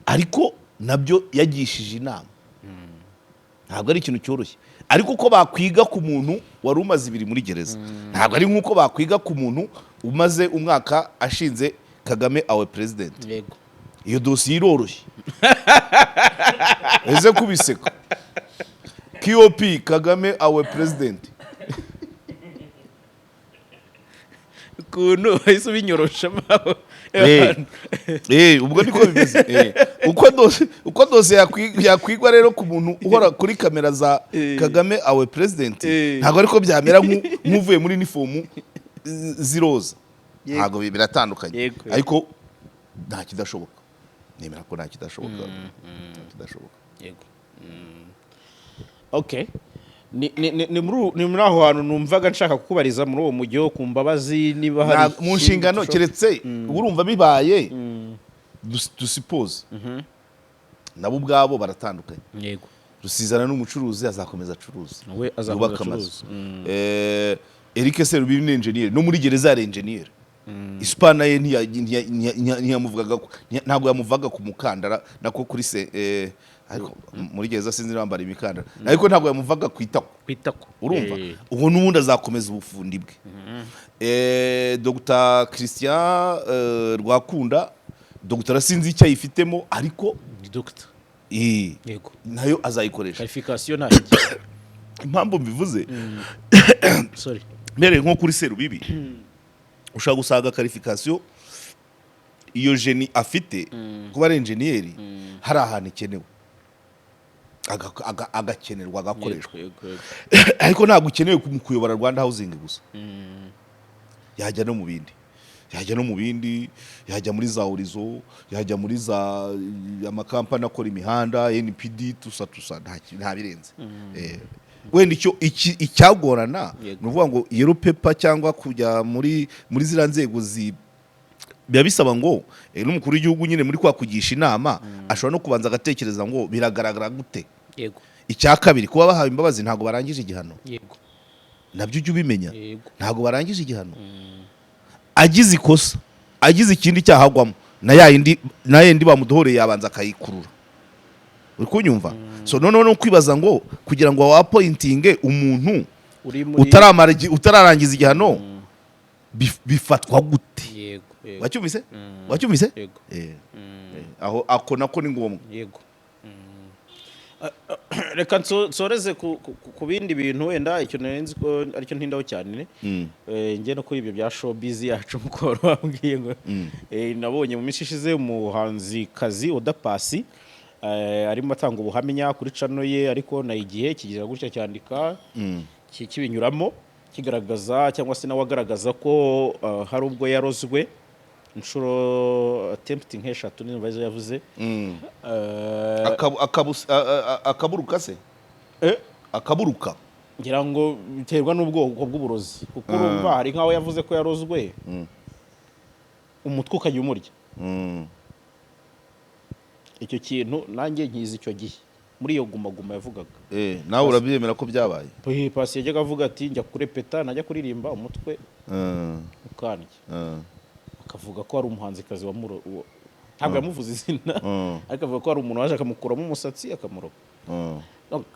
Ariko nabyo yagishije inama, ntabwo ari ikintu cyoroshye. Ariko uko bakwiga ku muntu wari umaze 2 muri gereza, ntabwo ari nk'uko bakwiga ku muntu umaze umwaka ashinze Kagame awe president. Yego. Iyo dosiye iroroshye. Eze kubiseka. KOP Kagame awe president. Ukuntu bahise ubinyorosha. Ubwo niko bimeze. Uko dosiye yakwigwa rero ku muntu uhora kuri kamera za Kagame awe president, ntabwo ariko byamera nk'uvuye muri uniform ziroza. Ntabwo biratandukanye. Ariko nta kidashoboka. Nemera ko nta kidashoboka. Nta kidashoboka. Yego. Okay. Ni muri aho hantu numvaga nshaka kukubariza muri uwo mujyi wo ku mbabazi niba hari mu nshingano, keretse urumva bibaye dusipoze nabo ubwabo baratandukanye. Yego. Rusizana n'umucuruzi azakomeza acuruza, we azakomeza acuruza. Eric Serubibi ni engineer, no muri gereza yari engineer. Isupana ye ntiyamuvugaga, ntabwo yamuvaga ku mukandara nako kuri se Ariko muri gereza sinzi niba bambara imikandara, ariko ntabwo yamuvaga ku itako. Ku itako. Urumva, ubu n'ubundi azakomeza ubufundi bwe. Dr Christian Rwakunda, Dr sinzi icyo ayifitemo, ariko Ni doctor. Nayo azayikoresha. Qualification ntayo. Impamvu mbivuze, Sorry. mpereye nko kuri Serubibi, ushobora gusanga qualification iyo génie afite, kuba ari enjeniyeri, hari ahantu ikenewe, agakenerwa, agakoreshwa. Yego, yego. Ariko ntabwo ukenewe mu kuyobora Rwanda Housing gusa. Yajya no mu bindi, yajya no mu bindi, yajya muri za Horizon, yajya muri za amakampani akora imihanda, NPD, tusa tusa, nta birenze. Wenda icyo icyagorana ni ukuvuga ngo yellow paper cyangwa kujya muri ziriya nzego biba bisaba ngo n'umukuru w'igihugu nyine muri kwa kugisha inama ashobora no kubanza agatekereza ngo biragaragara gute. Icya kabiri, kuba bahawe imbabazi ntabwo barangije igihano. Nabyo ujye ubimenya. Ntabwo barangije igihano. Agize ikosa, agize ikindi cyaha agwamo, na ya yindi, na yindi bamudohoreye yabanza akayikurura. Uri kunyumva? So noneho no kwibaza ngo kugira ngo wa-appointinge umuntu uri muri utararangiza igihano, bifatwa gute? Yego. Wacyumvise? Wacyumvise? Yego. Aho ako nako ni ngombwa. Yego. Reka nsoreze ku bindi bintu, wenda icyo nari nzi ko aricyo ntindaho cyane. Njye no kuri ibyo bya showbiz yacu, nkuko wari wambwiye ngo nabonye mu minsi ishize umuhanzikazi Oda Paccy arimo atanga ubuhamya kuri channel ye, ariko na Igihe kigira gutya cyandika kibinyuramo kigaragaza, cyangwa se nawe agaragaza ko hari ubwo yarozwe inshuro attempt nk'eshatu, niba arizo yavuze. Akaburuka se? Akaburuka. Ngira ngo biterwa n'ubwoko bw'uburozi, kuko urumva hari nk'aho yavuze ko yarozwe umutwe ukajya umurya. Icyo kintu nanjye nkizi icyo gihe muri iyo Guma Guma yavugaga. Nawe urabyemera ko byabaye? Paccy yajyaga avuga ati njya kurepeta, najya kuririmba umutwe ukandya. Akavuga ko hari umuhanzikazi ntabwo yamuvuze izina, ariko avuga ko hari umuntu waje akamukuramo umusatsi akamuroga. Donc,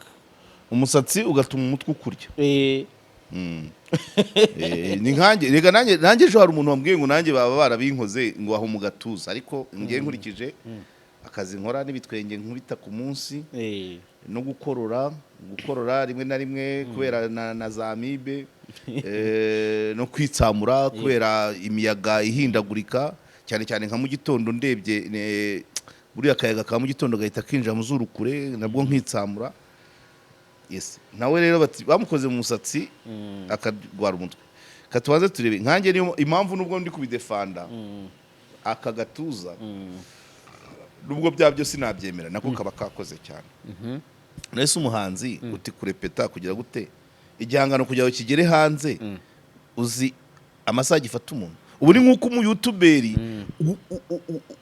Umusatsi ugatuma umutwe ukurya. Ni nkanjye reka, nanjye ejo hari umuntu wambwiye ngo nanjye baba barabinkoze ngo aho mu gatuza, ariko ngiye nkurikije akazi nkora n'ibitwenge nkubita ku munsi no gukorora rimwe na rimwe kubera na za amibe, no kwitsamura kubera imiyaga ihindagurika, cyane cyane nka mu gitondo, ndebye buriya akayaga ka mu gitondo gahita kinjira mu zuru kure, nabwo nkitsamura. Yes, nawe rero bati bamukoze mu musatsi akarwara umutwe. Katubanze turebe nkanjye niyo impamvu, nubwo ndi kubidefanda aka gatuza, nubwo bya byo sinabyemera, nako kaba kakoze cyane. Nese umuhanzi uti kurepeta kugira gute, igihangano kugira ngo kigere hanze, uzi amasaha gifata umuntu? Ubu ni nk'uko umu-YouTuber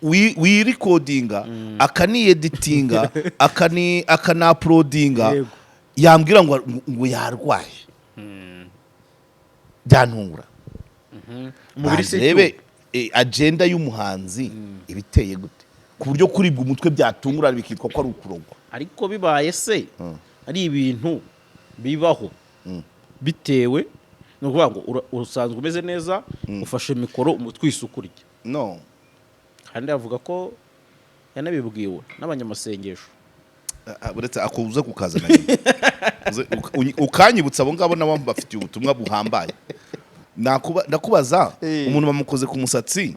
wirecordinga, akanieditinga, akana-uploadinga, yambwira ngo yarwaye, byantungura. Umubiri se? Rebe agenda y'umuhanzi iba iteye gute ku buryo kuribwa umutwe byatungurana bikitwa ko ari ukurogwa? Ariko bibaye se ari ibintu bibaho bitewe, ni ukuvuga ngo usanzwe umeze neza, ufashe mikoro, umutwe uhise ukurya? No. Kandi avuga ko yanabibwiwe n'abanyamasengesho. Ah, uretse ako uza kukazana nyuma. Ukanyibutsa abo ngabo nabo bafitiye ubutumwa buhambaye. Ndakubaza, umuntu bamukoze ku musatsi,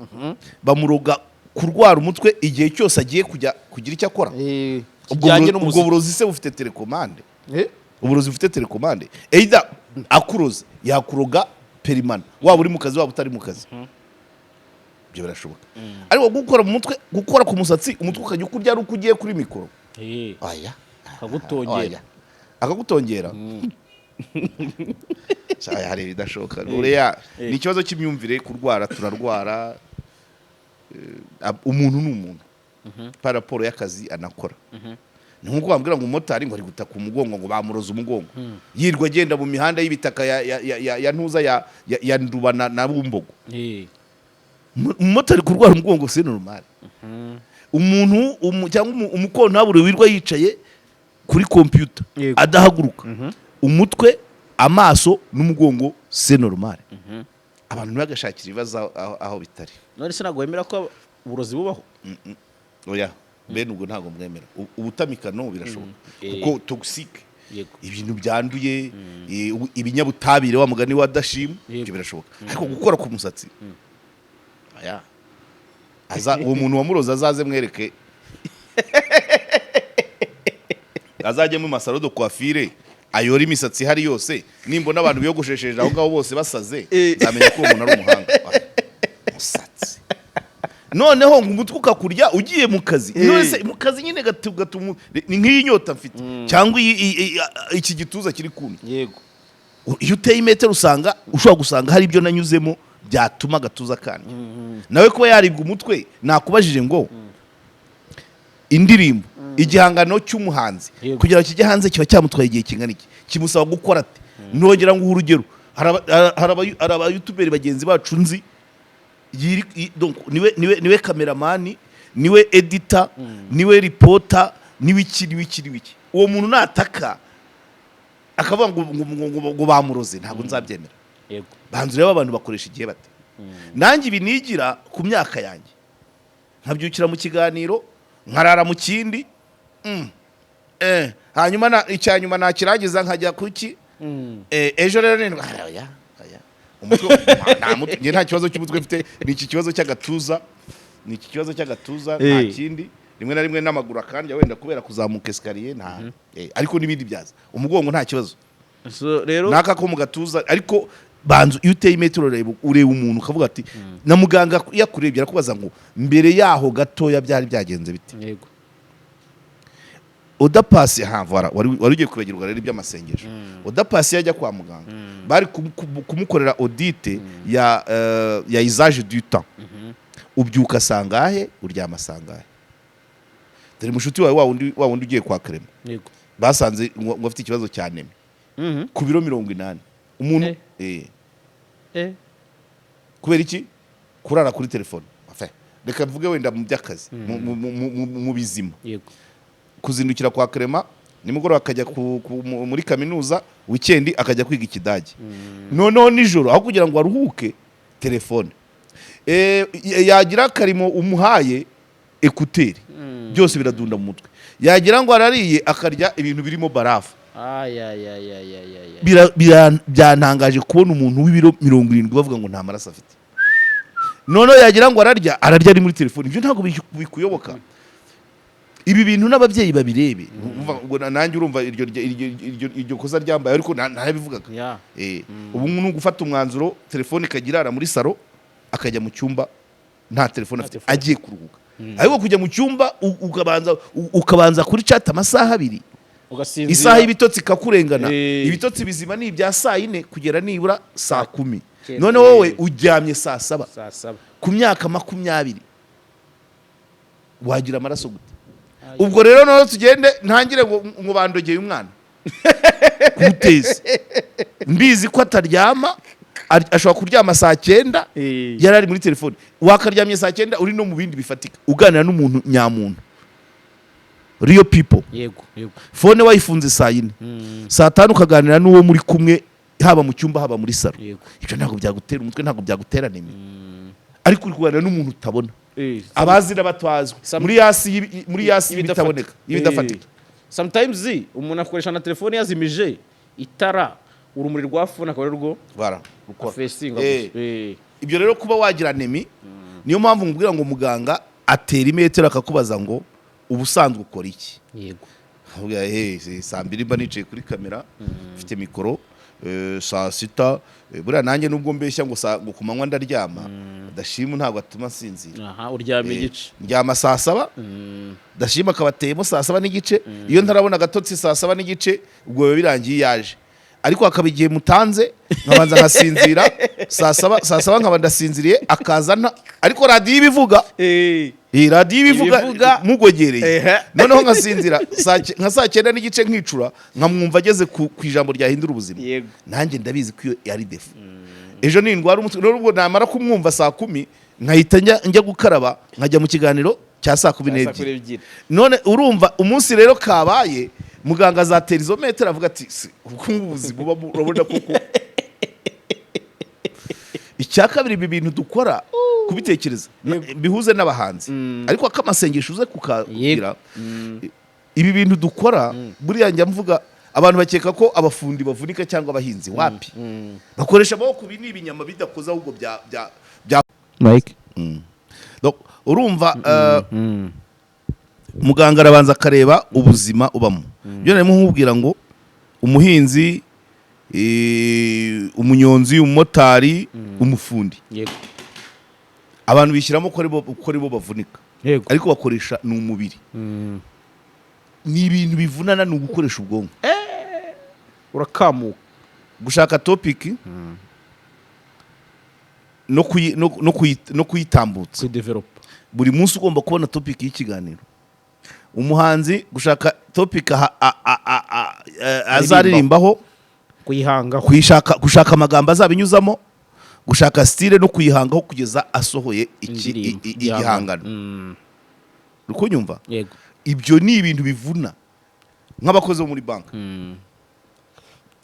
bamuroga kurwara umutwe igihe cyose agiye kujya kugira icyo akora. Ubwo Kijyanye ubwo n'umuziki. burozi se bufite télécommande? Uburozi bufite télécommande, either akuroze yakuroga permanent, waba uri mu kazi, waba utari mu kazi, ibyo birashoboka. Ariko gukora mu mutwe, gukora ku musatsi, umutwe ukajya ukurya ari uko ugiye kuri mikoro, aya. Akagutongera. Oya. Akagutongera. Aya, hari ibidashoboka buriya. Ni ikibazo cy'imyumvire. Kurwara turarwara. Umuntu ni umuntu par rapport y'akazi anakora. Ni nkuko wambwira ngo umumotari ngo ari gutaka umugongo, ngo bamuroze umugongo, yirwa agenda mu mihanda y'ibitaka ya ntuza ya Nduba na Bumbogo. Umumotari kurwara umugongo si normal. Umuntu cyangwa umukontabure wirwa yicaye kuri kompiyuta adahaguruka, umutwe, amaso n'umugongo, c'est normal. Abantu ntibagashakira ibibazo aho bitari. None se ntabwo wemera ko uburozi bubaho? Oya, bene ubwo ntabwo mwemera. Ubutamikano birashoboka, kuko toxique, ibintu byanduye, ibinyabutabire, wa mugani wa Dashimu, ibyo birashoboka. Ariko gukora ku musatsi, oya. Aza uwo muntu wamuroza azaze mwereke, azajye mu ma salon de coiffure ayore imisatsi ihari yose. Nimbona abantu biyogoshesheje aho ngaho bose basaze, nzamenya ko uwo muntu ari umuhanga. Oya, umusatsi noneho ngo umutwe ukakurya ugiye mu kazi. None se mu kazi nyine ni nk'iyi nyota mfite cyangwa iki gituza kiri kumye. Iyo uteye imetero usanga ushobora gusanga hari ibyo nanyuzemo byatuma agatuza kandya. Nawe kuba yaribwa umutwe, nakubajije ngo indirimbo, igihangano cy'umuhanzi, kugira ngo kijye hanze kiba cyamutwaye igihe kingana iki? Kimusaba gukora ate? Nongera nguha urugero: hari abayutuberi bagenzi bacu nzi, donc niwe cameraman, niwe editor, niwe reporter, niwe iki, niwe iki, niwe iki. Uwo muntu nataka akavuga ngo bamuroze, ntabwo nzabyemera. Banza urebe abantu bakoresha igihe bate. Nanjye ibi nigira ku myaka yanjye, nkabyukira mu kiganiro, nkarara mu kindi, hanyuma icya nyuma nakirangiza nkajya kuki. Ejo rero ni oya, oya. Umutwe nta mutwe, njye nta kibazo cy'umutwe mfite, ni iki kibazo cy'agatuza, ni iki kibazo cy'agatuza, nta kindi. Rimwe na rimwe n'amaguru akandya wenda kubera kuzamuka escalier, nta ariko n'ibindi byaza. Umugongo nta kibazo. So rero Naka ko mu gatuza. Ariko banzu iyo uteye imetero ureba umuntu ukavuga ati na muganga iyo akurebye arakubaza ngo mbere yaho gatoya byari byagenze bite? Oda Paccy ha, voilà, wari ugiye kwibagirwa rero iby'amasengesho. Oda Paccy yajya kwa muganga, bari kumukorera audit ya usage du temps: ubyuka sangahe, uryama sangahe? Dore mushuti wawe wa wundi ugiye kwa Clement, basanze ngo afite ikibazo cya anémie ku biro 80 umuntu. Kubera iki? Kurara kuri telefone. Enfin, reka mvuge wenda mu by'akazi, mu bizima, kuzindukira kwa Clement, nimugoroba akajya muri kaminuza, weekend akajya kwiga ikidage, noneho nijoro aho kugira ngo aruhuke, telefone. Yagira akarimo umuhaye écouteurs, byose biradunda mu mutwe. Yagira ngo arariye, akarya ibintu birimo barafu. Ay, ay, ay, ay, ay, ay, ay. Byantangaje kubona umuntu w'ibiro 70 bavuga ngo nta maraso afite. Noneho yagira ngo ararya, ararya ari muri telefone. Ibyo ntabwo bikuyoboka. Ibi bintu n'ababyeyi babirebe. Umva, ubwo nanjye urumva iryo kosa ryambaye, ariko narabivugaga. Ubu ni ugufata umwanzuro, telefone ikajya irara muri salon, akajya mu cyumba nta telefone afite, telefone. agiye kuruhuka. Ariko kujya mu cyumba ukabanza kuri chat amasaha 2, ugasinzira. Isaha y'ibitotsi ikakurengana. Ibitotsi bizima ni ibya saa 4 kugera nibura saa 10. Cyenda. None wowe uryamye saa 7. Saa 7. Ku myaka 20 wagira amaraso gute? Ubwo rero noneho tugende ntangire ngo bandogeye umwana kumuteza, mbizi ko ataryama, ashobora kuryama saa 9, yari ari muri telefone. Wakaryamye saa 9 uri no mu bindi bifatika, uganira n'umuntu nyamuntu, real people. yego yego Phone wayifunze saa 4, saa 5 ukaganira n'uwo muri kumwe, haba mu cyumba, haba muri salon. Ibyo ntabwo byagutera umutwe, ntabwo byagutera anémie, ariko uri kuganira n'umuntu utabona, abazi n'abatazwi, muri yasi y'ibitaboneka, y'ibidafatika. Sometimes umuntu akoresha na telefone yazimije itara, urumuri rwa phone akaba ari rwo Bara rukora. afesinga gusa. Ibyo rero kuba wagira anémie, niyo mpamvu nkubwira ngo muganga atera imetero akakubaza ngo ubusanzwe ukora iki? Avuga: "Hey, saa 2 mba nicaye kuri kamera, mfite mikoro, saa 6, buriya nanjye nubwo mbeshya ngo ngo ku manywa ndaryama, Dashimu ntabwo atuma nsinzira." Aha uryama igice. Ndyama saa 7, Dashimu akabateyemo saa 7:30. Iyo ntarabona agatotsi saa 7:30, ubwo biba birangiye yaje. Ariko hakaba igihe mutanze nkabanza nkasinzira saa 7, saa 7 nkaba ndasinziriye, akazana. Ariko radiyo ibivuga, iyi radiyo ibivuga, Ibivuga. mugogereye. Noneho nkasinzira nka saa 9:30, nkicura nkamwumva ageze ku ijambo ryahindura ubuzima. Nanjye ndabizi ko iyo ari défaut. Ejo nindwara umutwe rero, ubwo namara kumwumva saa 10 nkahita njya gukaraba, nkajya mu kiganiro Cya saa kumi Saa kumi n'ebyiri. n'ebyiri. None urumva umunsi rero kabaye, muganga azatera izo metero avuga ati: "Si, ubu ubuzima buba urabona koko." Icya kabiri, ibi bintu dukora kubitekereza bihuze n'abahanzi, ariko akamasengesho uze kukagira. Ibi bintu dukora buriya, njya mvuga, abantu bakeka ko abafundi bavunika cyangwa abahinzi. Wapi, bakoresha amaboko. Ibi ni ibinyama bidakoze, ahubwo bya Mike. Donc, urumva, muganga arabanza akareba ubuzima ubamo. Ibyo narimo nkubwira ngo umuhinzi, umunyonzi, umumotari, umufundi, abantu bishyiramo ko aribo bavunika, ariko bakoresha ni umubiri, ni ibintu bivunana, ni ugukoresha ubwonko. Urakamuka. Gushaka topic no kuyitambutsa, Kuyidevelopa. Buri munsi ugomba kubona topic y'ikiganiro. Umuhanzi gushaka topic azaririmbaho, Kuyihangaho. kuyishaka, gushaka amagambo azabinyuzamo, gushaka style no kuyihangaho kugeza asohoye Indirimbo. igihangano. Uri kunyumva? Yego. Ibyo ni ibintu bivuna nk'abakozi bo muri banki.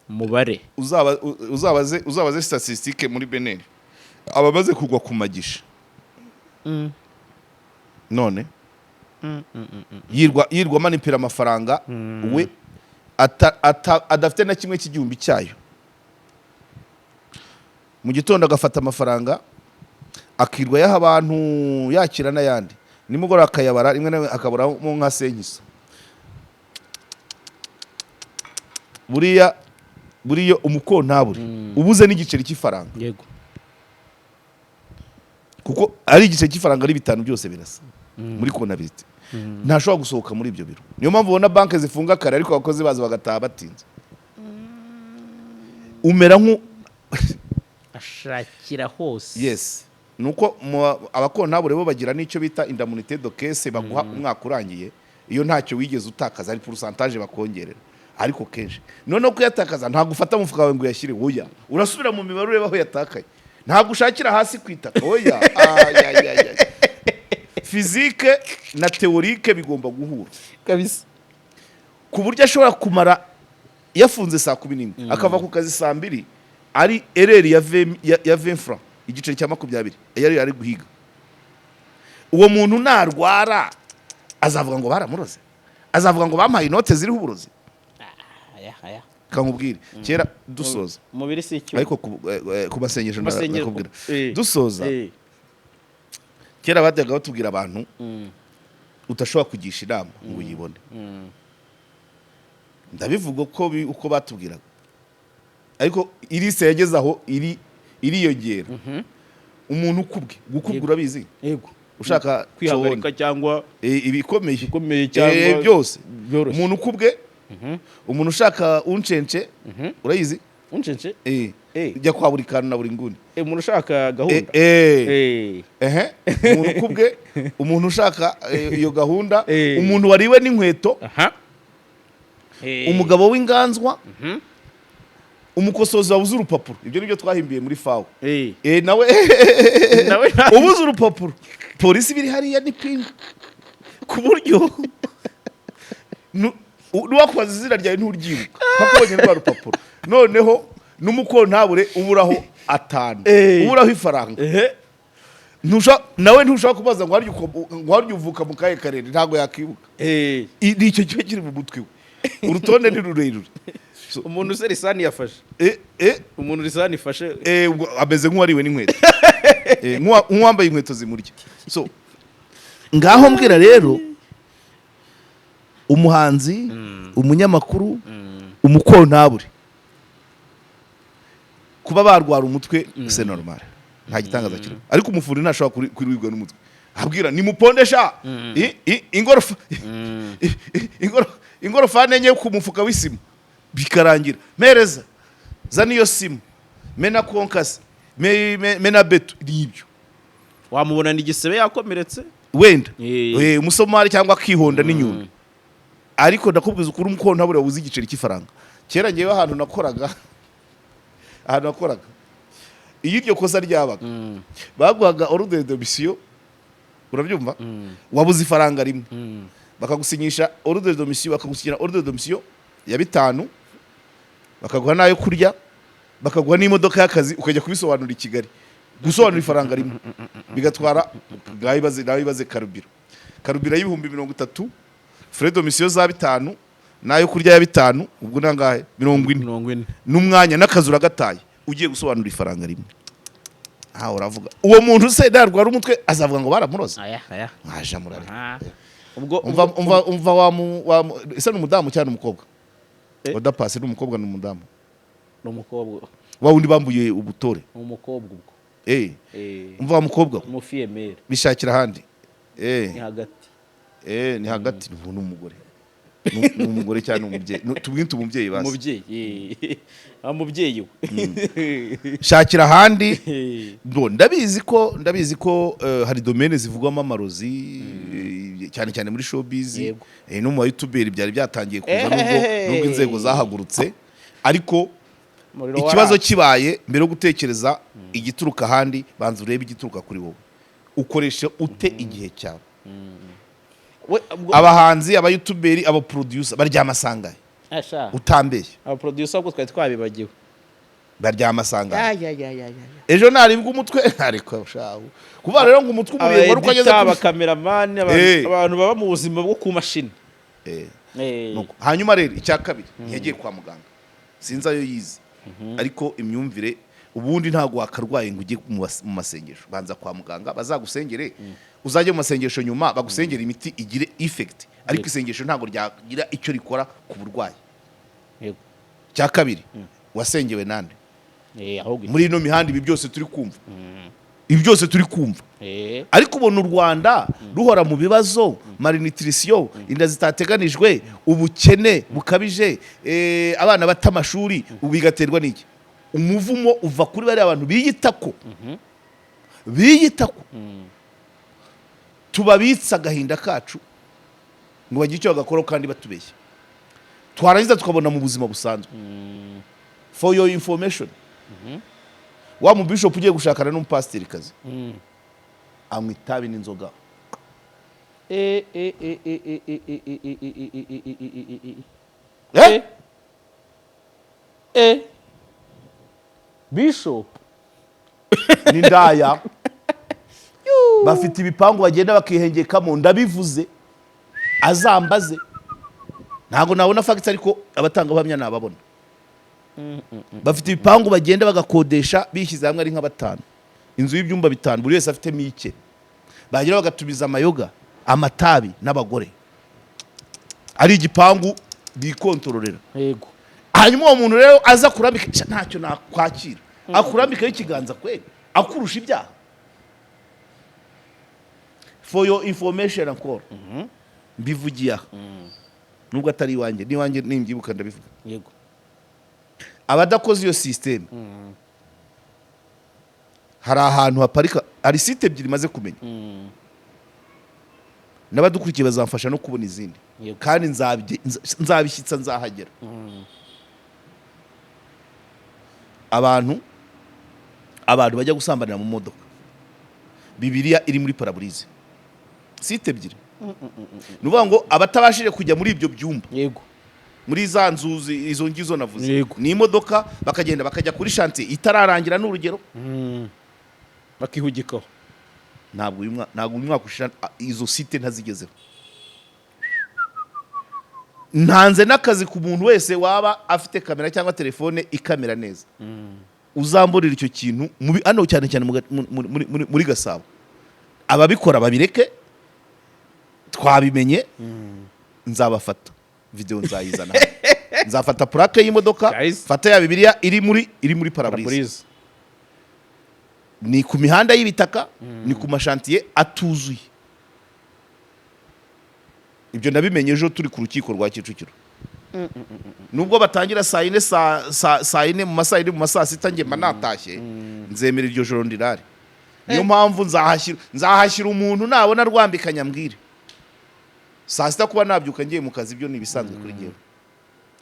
Umubare. Uzabaze statistique muri BNR, abamaze kugwa ku magisha. None yirwa amanipira amafaranga, we adafite na kimwe cy'igihumbi cyayo. Mu gitondo agafata amafaranga akirwa yaha abantu, yakira n'ayandi, nimugoroba akayabara, rimwe na rimwe akaburamo nka senkiso. Buriya umukontabure ubuze n'igiceri cy'ifaranga, kuko ari igiceri cy'ifaranga, ari bitanu, byose birasa muri comptabilité, ntashobora gusohoka muri ibyo biro. Niyo mpamvu ubona banki zifunga kare, ariko abakozi bazo bagataha batinze. Umera nk'u Ashakira hose. Yes, nuko abakontabure bo bagira n'icyo bita indemnité de caisse baguha umwaka urangiye iyo ntacyo wigeze utakaza. Ari pourcentage bakongerera, ariko kenshi noneho kuyatakaza, ntabwo ufata umufuka wawe ngo uyashyire. Oya, urasubira mu mibare ureba aho yatakaye. Ntabwo ushakira hasi ku itaka, oya. Ay, ay, ay, ay. Physique na théorique bigomba guhura. Kabisa. Ku buryo ashobora kumara yafunze saa 11, akava ku kazi saa 2, ari erreur ya 20 francs, igiceri cya 20 yari ari guhiga. Uwo muntu narwara azavuga ngo baramuroze? Azavuga ngo bampaye inote ziriho uburozi? Aya aya. Kankubwire, kera, dusoza, Umubiri si icyuma. ariko ku masengesho Masengesho, ndakubwira, dusoza, kera bajyaga batubwira abantu udashobora kugisha inama ngo uyibone. Ndabivuga uko batubwiraga, ariko irise yageze aho iri iriyongera. Umuntu ukubwe, gukubwa urabizi? Yego. Ushaka Kwihagarika cyangwa ibikomeye. Ibikomeye cyangwa byose. byoroshye. Umuntu ukubwe, umuntu ushaka uncence, urayizi? Uncence. Ujya kwa buri kantu na buri nguni. Umuntu ushaka gahunda. Ehe, umuntu ukubwe, umuntu ushaka iyo gahunda, umuntu wariwe n'inkweto, umugabo w'inganzwa, umukosozi wabuze urupapuro. Ibyo nibyo twahimbiye muri FAWE. Nawe Nawe ubuze urupapuro, polisi biri hariya ni pingu, ku buryo n'uwakubaza izina ryawe nturyibuka mpaka ubonye rwa rupapuro. Noneho n'umukontabure uburaho atanu, uburaho ifaranga, nawe ntushobora kubaza ngo harya ngo harya uvuka mu kahe karere, ntabwo yakibuka. Ni icyo kiba kiri mu mutwe we, urutonde ni rurerure. So, Umuntu se lisani yafashe? Umuntu lisani ifashe? Ubwo ameze nk'uwariwe n'inkweto, nk'uwambaye inkweto zimurya. So ngaho mbwira rero, umuhanzi, umunyamakuru, umukontabure, kuba barwara umutwe c'est normal, nta gitangaza kirimo. Ariko umufundi ntashobora kuribwa n'umutwe, abwira nimupondesha ingorofani enye ku mufuka w'isima, bikarangira. Mpereza, zana iyo sima, mena konkasi, mena beto, nibyo. Wamubonana igisebe, yakomeretse. Wenda umusomali cyangwa akihonda n'inyundo. Ariko ndakubwiza ukuri, umukontabure wabuze igiceri cy'ifaranga, kera ngewe ahantu nakoraga, iyo iryo kosa ryabaga, baguhaga ordre de mission. Urabyumva? Wabuze ifaranga rimwe, bakagusinyisha ordre de mission, bakagusinyira ordre de mission ya 5, bakaguha n'ayo kurya, bakaguha n'imodoka y'akazi, ukajya kubisobanura i Kigali. Gusobanura ifaranga rimwe bigatwara, nawe ibaze, nawe ibaze carburant y'30,000, frais de mission za 5, n'ayo kurya ya 5, ubwo nangahe? 40. 40. N'umwanya n'akazi uragataye ugiye gusobanura ifaranga rimwe. Aha uravuga uwo muntu se narwara umutwe azavuga ngo baramuroze? Aya, aya. Mwaje murare. Aha. Ubwo Umva, umva, umva, wa mu ese ni umudamu cyangwa ni umukobwa? Eh. Oda Paccy ni umukobwa, ni umudamu? Ni umukobwa. Wa wundi bambuye ubutore? Ni umukobwa ubwo. Eh. Eh. Umva wa mukobwa we. Umufille-mère. Bishakira ahandi, eh. Ni hagati. Eh, ni hagati. Ni umugore. Ni umugore cyangwa ni umubyeyi? Tubwite umubyeyi basi. Umubyeyi, eh. Ah, umubyeyi we. Shakira ahandi. Eh. Bo, ndabizi ko hari domaine zivugwamo amarozi, cyane cyane muri showbiz. Yego. No mu YouTuber byari byatangiye kuza, nubwo Ehehe. nubwo inzego zahagurutse, ariko Umuriro ikibazo waratse. kibaye, mbere yo gutekereza igituruka ahandi, banza urebe igituruka kuri wowe. Ukoresha ute igihe cyawe? We, ubwo Abahanzi, abayutuberi, abaproducer baryama sangahe? Asha. Utambeye. Aba producer ubwo twari twabibagiwe. Baryama sangahe? Ya, ya, ya, ya, ya. Ejo naribwa umutwe, ariko shahu kuva rero ngo umutwe umurego wari uko ageze Aba kuri abakameramani, Eh. abantu baba mu buzima bwo ku mashini. Eh. Eh. Nuko. Hanyuma rero icya kabiri, ntiyagiye kwa muganga, sinzi ayo yize, ariko imyumvire ubundi ntabwo wakarwaye ngo ujye mu masengesho. Banza kwa muganga bazagusengere, uzajye mu masengesho nyuma bagusengera imiti igire effect, ariko isengesho ntabwo ryagira icyo rikora ku burwayi. Icya kabiri, wasengewe nande? Eh, ahubwo Muri ino mihanda, ibi byose turi kumva, ibi byose turi kumva, ariko ubona u Rwanda ruhora mu bibazo: malnutrition, inda zitateganijwe, ubukene bukabije, abana bata amashuri. Ubu bigaterwa n'iki? Umuvumo uva kuri bariya bantu biyita ko tubabitsa agahinda kacu ngo bagire icyo bagakoraho, kandi batubeshya. Twarangiza tukabona mu buzima busanzwe. For your information, wa mu bishop ugiye gushakana n'umupasiterikazi anywa itabi n'inzoga. Eh, eh, eh, eh, eh, eh, eh, eh, eh, eh, eh, eh, eh, eh, eh, eh, Eh? eh. Eh. Bishop. N'indaya bafite ibipangu bagenda bakihengekamo. Ndabivuze, azambaze. Ntabwo nabona facts, ariko abatangabuhamya nababona. Bafite ibipangu bagenda bagakodesha bishyize hamwe ari nka batanu, inzu y'ibyumba 5, buri wese afitemo icye. Bagera bagatumiza amayoga, amatabi n'abagore, ari igipangu bikontororera. Hanyuma uwo muntu rero aza kurambika. Sha, ntacyo nakwakira akurambikaho ikiganza kweli akurusha ibyaha. For your information encore, mbivugiye aha nubwo atari iwanjye, n'iwanjye nimbyibuka ndabivuga. Abadakoze iyo système, hari ahantu haparika, hari site ebyiri maze kumenya, n'abadukurikiye bazamfasha no kubona izindi. Kandi nzabishyitsa, nzahagera. Abantu bajya gusambanira mu modoka, Bibiliya iri muri pare-brise, site ebyiri. Ni ukuvuga ngo abatabashije kujya muri ibyo byumba, muri za nzu izo ngizo navuze, ni imodoka, bakagenda bakajya kuri chantier itararangira, ni urugero. Bakihugikaho. Ntabwo uyu mwaka ushira izo site ntazigezeho. Ntanze n'akazi ku muntu wese waba afite kamera cyangwa telefone ikamera neza, uzamburira icyo kintu hano cyane cyane muri Gasabo. Ababikora babireke, twabimenye. Nzabafata video, nzayizana hano. Nzafata plaque y'imodoka, Guys. fata ya Bibiliya iri muri pare-brise. Pare-brise. Ni ku mihanda y'ibitaka, ni ku ma chantier atuzuye. Ibyo nabimenye ejo turi ku rukiko rwa Kicukiro. Nubwo batangira saa yine, saa yine, mu masaa yine, mu masaa sita njye mba natashye. Nzemera iryo joro ndirare. Niyo mpamvu nzahashyira umuntu nabona rwambikanya mbwire. Saa sita kuba nabyuka ngiye mu kazi, ibyo ni ibisanzwe kuri njyewe.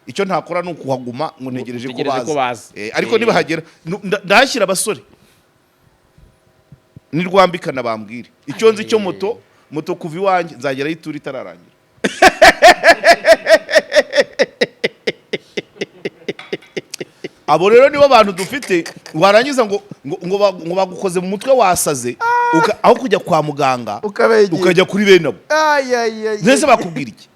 Icyo ntakora ni ukuhaguma ngo ntegereje ko Utegereje ko baza. baza. Ariko nibahagera, ndahashyira abasore. Nirwambikana bambwire icyo nzi cyo. Moto kuva iwanjye nzagerayo ituri itararangira. Abo rero nibo bantu dufite. Warangiza ngo bagukoze mu mutwe wasaze, aho kujya kwa muganga ukabegera ukajya kuri bene abo. Ay, ay, ay, Mbese ay. bakubwira iki?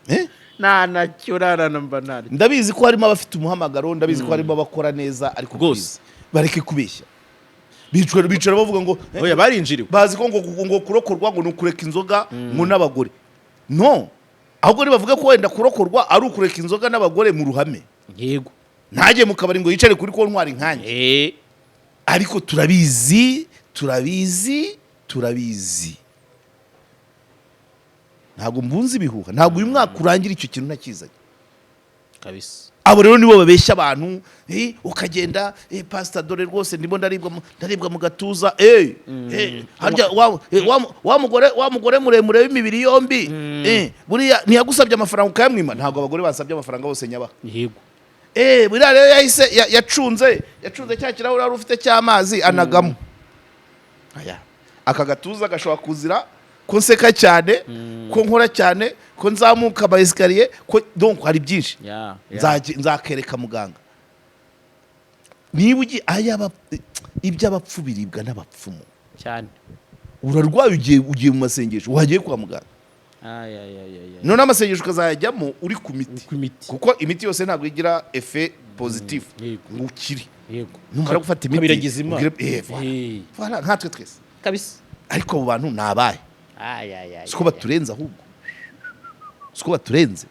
Eh? Nta nacyo urarana mba naryo. Ndabizi ko harimo abafite umuhamagaro, ndabizi ko harimo abakora neza, ariko Rwose. please, bareke kubeshya. Bicara bavuga ngo Oya, barinjiriwe. Bazi ko ngo kurokorwa ngo ni ukureka inzoga ngo n'abagore. No, ahubwo nibavuge ko wenda kurokorwa ari ukureka inzoga n'abagore mu ruhame, ntajye mu kabari ngo yicare kuri kontwari nkanjye. Ariko turabizi, turabizi, turabizi. Ntabwo mbunze ibihuha, ntabwo uyu mwaka urangira icyo kintu ntakizanye. Kabisa. Abo rero nibo babeshya abantu, ukagenda, pastor, dore rwose ndimo ndaribwa mu gatuza, harya wa mugore muremure w'imibiri yombi, buriya ntiyagusabye amafaranga ukayamwima? Ntabwo abagore basabye amafaranga bose nyabaha. Buriya rero yahise yacunze cya kirahure wari ufite cy'amazi anagamo. Aya aka gatuza gashobora kuzira ko nseka cyane, ko nkora cyane, ko nzamuka ama escalier, ko donc hari byinshi. Ya ya. Nzakereka muganga niba ugiye iby'abapfu biribwa n'abapfumu. Cyane. Urarwaye, ugiye mu masengesho, wagiye kwa muganga? Ay, ay, ay, ay, ay. None amasengesho ukazayajyamo uri ku miti? Ku miti. Kuko imiti yose ntabwo igira effet positif ngo ukire. Numara gufata imiti, Ukabiragiza Imana. Voilà. Voilà, nkatwe twese. Kabisa. Ariko abo bantu ni abahe? Ay, ay, ay. Siko baturenze, ahubwo siko baturenze.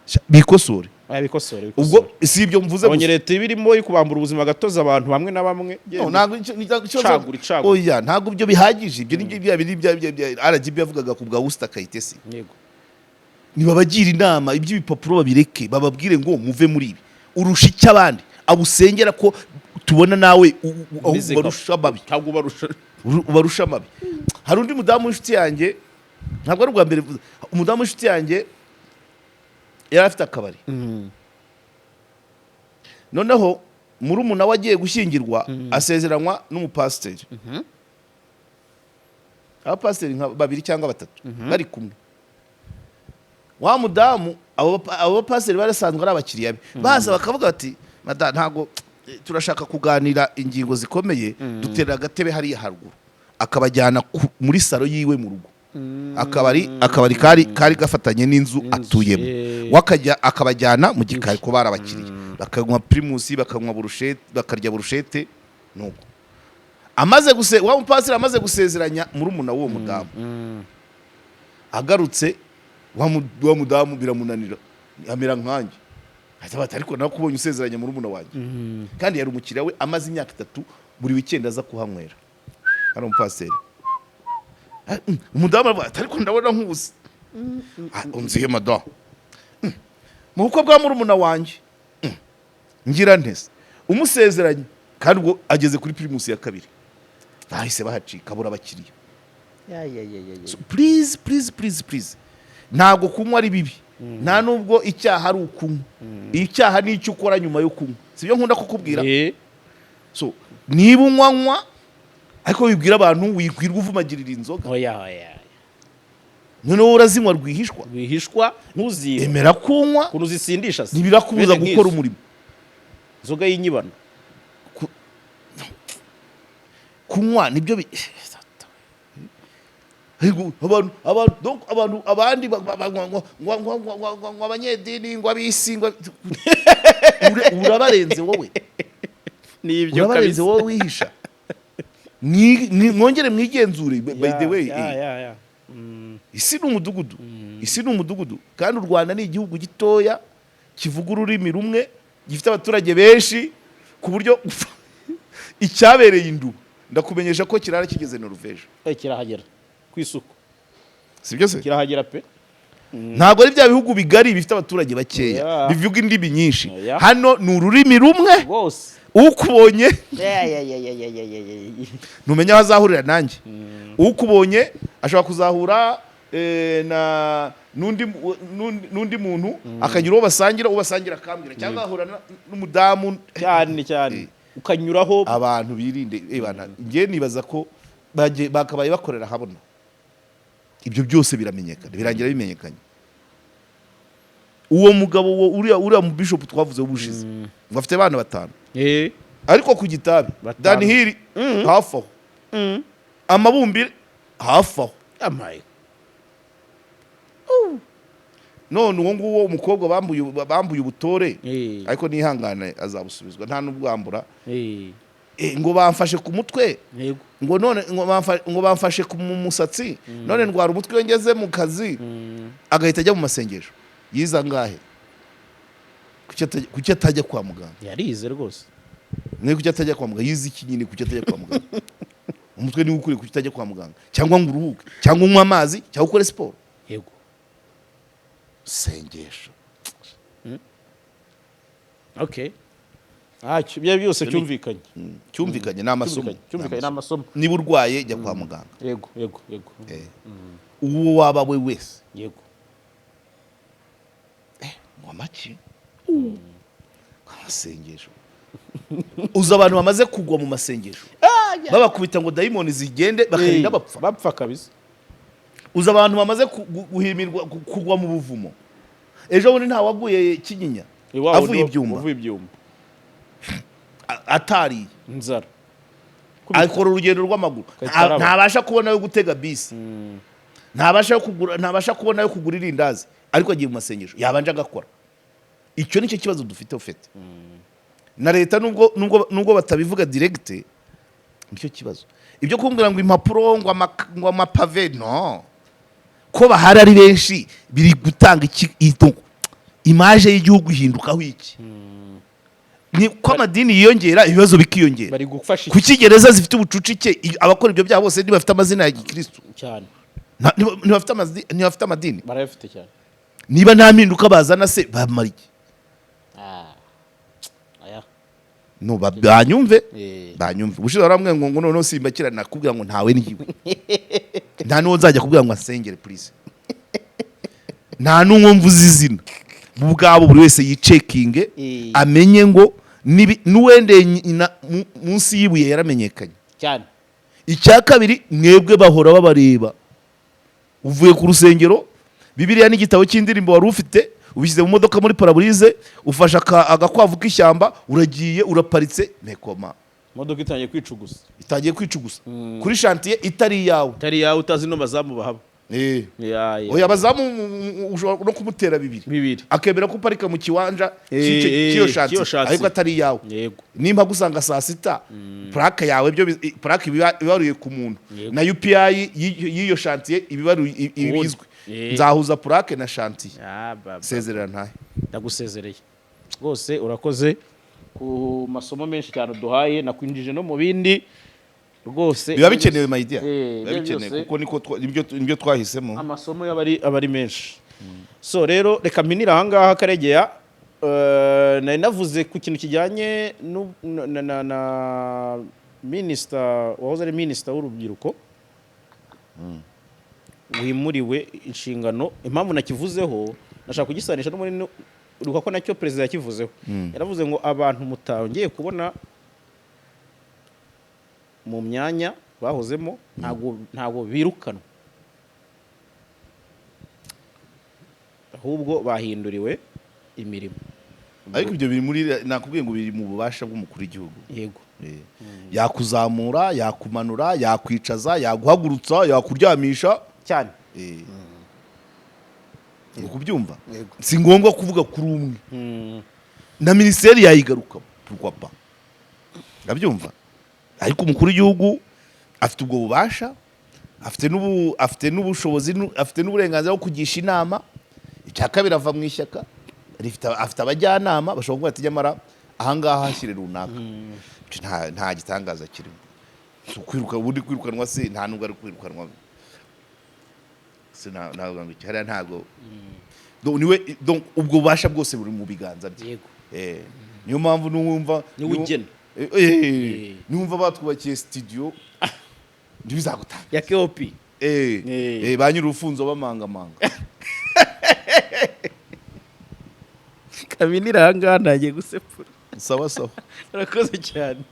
Sha, bikosore. Oya, bikosore. Ubwo Bikosore. si ibyo mvuze Abonye gusa. leta iba irimo yo kubambura ubuzima gatoza abantu bamwe na bamwe. No, ntabwo ntabwo Cagura, icagura. Oya, ntabwo ibyo bihagije. Ibyo nibyo bya bindi bya RGB yavugaga ku bwa Usta Kayitesi. Nibabagira inama, iby'ibipapuro babireke, bababwire ngo muve muri ibi. Urusha icyo abandi abusengera ko tubona nawe aho Umeze nka- ubarusha amabi? Ntabwo ubarusha. Ubarusha amabi. Hari undi mudamu w'inshuti yanjye, ntabwo ari ubwa mbere mvuze. Umudamu w'inshuti yanjye yari afite akabari. Noneho murumuna we agiye gushyingirwa, asezeranywa n'umupasiteri, abapasiteri nka babiri cyangwa batatu bari kumwe. Wa mudamu, abo bapasiteri barasanzwe ari abakiriya be, baza bakavuga bati: "Mada, ntabwo turashaka kuganira ingingo zikomeye, duterera agatebe hariya haruguru." Akabajyana muri salo yiwe mu rugo. Akabari kari gafatanye n'inzu atuyemo. We akajya akabajyana mu gikari ko bari abakiriya, bakanywa Primus, bakanywa burushete, bakarya burushete. Nuko amaze guse wa mupasiteri amaze gusezeranya murumuna w'uwo mudamu, agarutse, wa mudamu biramunanira, amera nkanjye. Ahita bati: "Ariko nakubonye usezeranya murumuna wanjye." Kandi yari umukiriya we, amaze imyaka 3 buri weekend aza kuhanywera, ari umupasiteri. Umudamu aravuga ati: "Ariko ndabona nkuzi." "Ah, unziye madamu?" Mu bukwe bwa murumuna wanjye." Ngira ntese umusezeranye?" Kandi ubwo ageze kuri Primus ya kabiri, bahise bahacika, abura abakiriya. So, please, please, please, please, ntabwo kunywa ari bibi, nta nubwo icyaha ari ukunywa. Icyaha ni icyo ukora nyuma yo kunywa, sibyo nkunda kukubwira? So niba unywa, nywa, ariko wibwira abantu, wikwirwa uvumagirira inzoga. Oya, oya. Noneho urazinywa rwihishwa. Rwihishwa, ntuziba. Emera kunywa. Ukuntu uzisindisha se? Ntibirakubuza Bene gukora nk'izo. umurimo. Inzoga y'inyibano. Kunywa nibyo Ariko abantu, donc abantu abandi ngo abanyedini, ngo ab'isi, ngo urabarenze wowe. Nibyo. Urabarenze wowe wihisha. Mwongere mwigenzure, by the way. Isi ni umudugudu, isi ni umudugudu, kandi u Rwanda ni igihugu gitoya kivuga ururimi rumwe, gifite abaturage benshi, ku buryo icyabereye induba, ndakumenyesha ko kirara kigeze Noruveje. Kirahagera ku isuku. Si byo se? Kirahagera pe. Ntabwo ari bya bihugu bigari bifite abaturage bakeya bivuga indimi nyinshi. Hano ni ururimi rumwe. Rwose. Ukubonye Ya, ya, ya, ya, ya, ya, ya, ya. ntumenya aho azahurira nanjye. Ukubonye ashobora kuzahura na n'undi muntu akagira uwo basangira, uwo basangira akambwira, cyangwa ahura n'umudamu. Cyane cyane, ukanyuraho. Abantu birinde. Bana, njye nibaza ko bakabaye bakorera ahabona. Ibyo byose biramenyekana, birangira bimenyekanye. Uwo mugabo, uwo uriya mu bishop twavuze ubushize, ngo afite abana batanu, ariko ku Gitabi, Batanu. Danihiri hafi aho, Amabumbire hafi aho. Amaye. None uwo nguwo umukobwa bambuye ubutore, ariko nihangane azabusubizwa, nta n'ubwambura. Ngo bamfashe ku mutwe, ngo none ngo bamfashe ku mu musatsi, none ndwara umutwe iyo ngeze mu kazi, agahita ajya mu masengesho. Yize angahe? Kuki atajya kwa muganga? Yarize rwose. Mwe, kuki atajya kwa muganga? Yize iki nyine? Kuki atajya kwa muganga? Umutwe niwo ukuriye. Kuki utajya kwa muganga, cyangwa ngo uruhuke, cyangwa unywe amazi, cyangwa ukore siporo? Sengesho. Okay, ntacyo, ibyo byose cyumvikanye. Cyumvikanye, ni amasomo. Cyumvikanye, ni amasomo. Niba urwaye, jya kwa muganga. Yego. Uwo waba we wese. Ngo amaki amasengesho. Uzi abantu bamaze kugwa mu masengesho, babakubita ngo dayimoni zigende, bakarinda bapfa? Bapfa kabisa. Uzi abantu bamaze guhimirwa kugwa mu buvumo? Ejo bundi ntawaguye Kinyinya Iwabo avuye ibyumba? Uvuye ibyumba. Atariye. Inzara. Akora urugendo rw'amaguru. Agahita araba. Ntabasha kubona yo gutega bisi, ntabasha kubona yo kugura irindazi, ariko agiye mu masengesho. Yabanje agakora. Icyo nicyo kibazo dufite ufite na leta, nubwo batabivuga direct, nicyo kibazo. Ibyo kumbwira ngo impapuro, ngo amapave, no ko bahari ari benshi, biri gutanga iki? Image y'igihugu ihindukaho iki? Ni ko amadini yiyongera, ibibazo bikiyongera. Bari gufasha iki? Kuki gereza zifite ubucucike? Abakora ibyo byaha bose ntibafite amazina ya gikristu? Cyane. Ntibafite amadini? Barayafite cyane. Niba nta mpinduka bazana se, bamara iki? Ah. Aya. No banyumve. Banyumve. Ubushize waramwe ngo noneho simbakira, nakubwira ngo ntawe ngiwe, nta n'uwo nzajya kubwira ngo asengere, please. Nta n'uwo mvuze izina. Bo ubwabo buri wese yicekinge, amenye ngo n'uwendeye nyina munsi y'ibuye yaramenyekanye. Cyane. Icya kabiri, mwebwe bahora babareba. Uvuye ku rusengero, Bibiliya n'igitabo cy'indirimbo wari ufite ubishyize mu modoka, muri pare-brise, ufashe agakwavu k'ishyamba, uragiye, uraparitse mekoma. Imodoka itangiye kwicugusa. Itangiye kwicugusa kuri chantier itari iyawe. Itari yawe, utazi no bazamu bahaba. Ya. Oya, abazamu ushobora no kumutera bibiri. Bibiri. Akemera ko uparika mu kiwanja cy'iyo cy'iyo chantier, chantier. ariko atari iyawe. Nimba gusanga saa sita, plaque yawe, byo plaque ibaruye ku muntu, na UPI y'iyo chantier ibibaruye ibizwi. Nzahuza plaque na chantier. Ya, baba. Sezerera ntahe. Ndagusezereye rwose, urakoze ku masomo menshi cyane uduhaye, nakwinjije no mu bindi rwose. Biba bikenewe, my dear. Biba biba bikenewe byose. Kuko niko nibyo twahisemo. Amasomo aba ari menshi. So rero reka mpinire ahangaha. Karegeya, nari navuze ku kintu kijyanye na minisita wahoze ari minisita w'urubyiruko wimuriwe inshingano. Impamvu nakivuzeho, nashaka kugisanisha no muri uribuka ko nacyo perezida yakivuzeho, yaravuze ngo abantu mutongeye kubona mu myanya bahozemo ntabwo birukanwa, ahubwo bahinduriwe imirimo. Ariko ibyo biri muri, nakubwiye ngo biri mu bubasha bw'umukuru w'igihugu. Yakuzamura, yakumanura, yakwicaza, yaguhagurutsa, yakuryamisha. Cyane. Uri kubyumva? Yego. Si ngombwa kuvuga kuri umwe. Na minisiteri yayigaruka, pourquoi pas? Ndabyumva, ariko umukuru w'igihugu afite ubwo bubasha, afite n'ubushobozi, afite n'uburenganzira bwo kugisha inama. Icya kabiri, ava mu ishyaka rifite, afite abajyanama bashobora kuvuga ati: "Nyamara ahangaha hashyire runaka." Icyo nta gitangaza kirimo. Si ukwiruka. Ubundi kwirukanwa se nta nubwo ari kwirukanwa se, ntabwo ngo hariya ntabwo. Donc niwe, donc ubwo bubasha bwose buri mu biganza bye. Niyo mpamvu nuwumva Niwe ugena. Niwumva batwubakiye studio, ntibizagutanga. Ya KOP. Ba nyir'urufunzo bamangamanga. Kabinira ahangaha, ntagiye gusepfura. Sawa sawa. Urakoze cyane.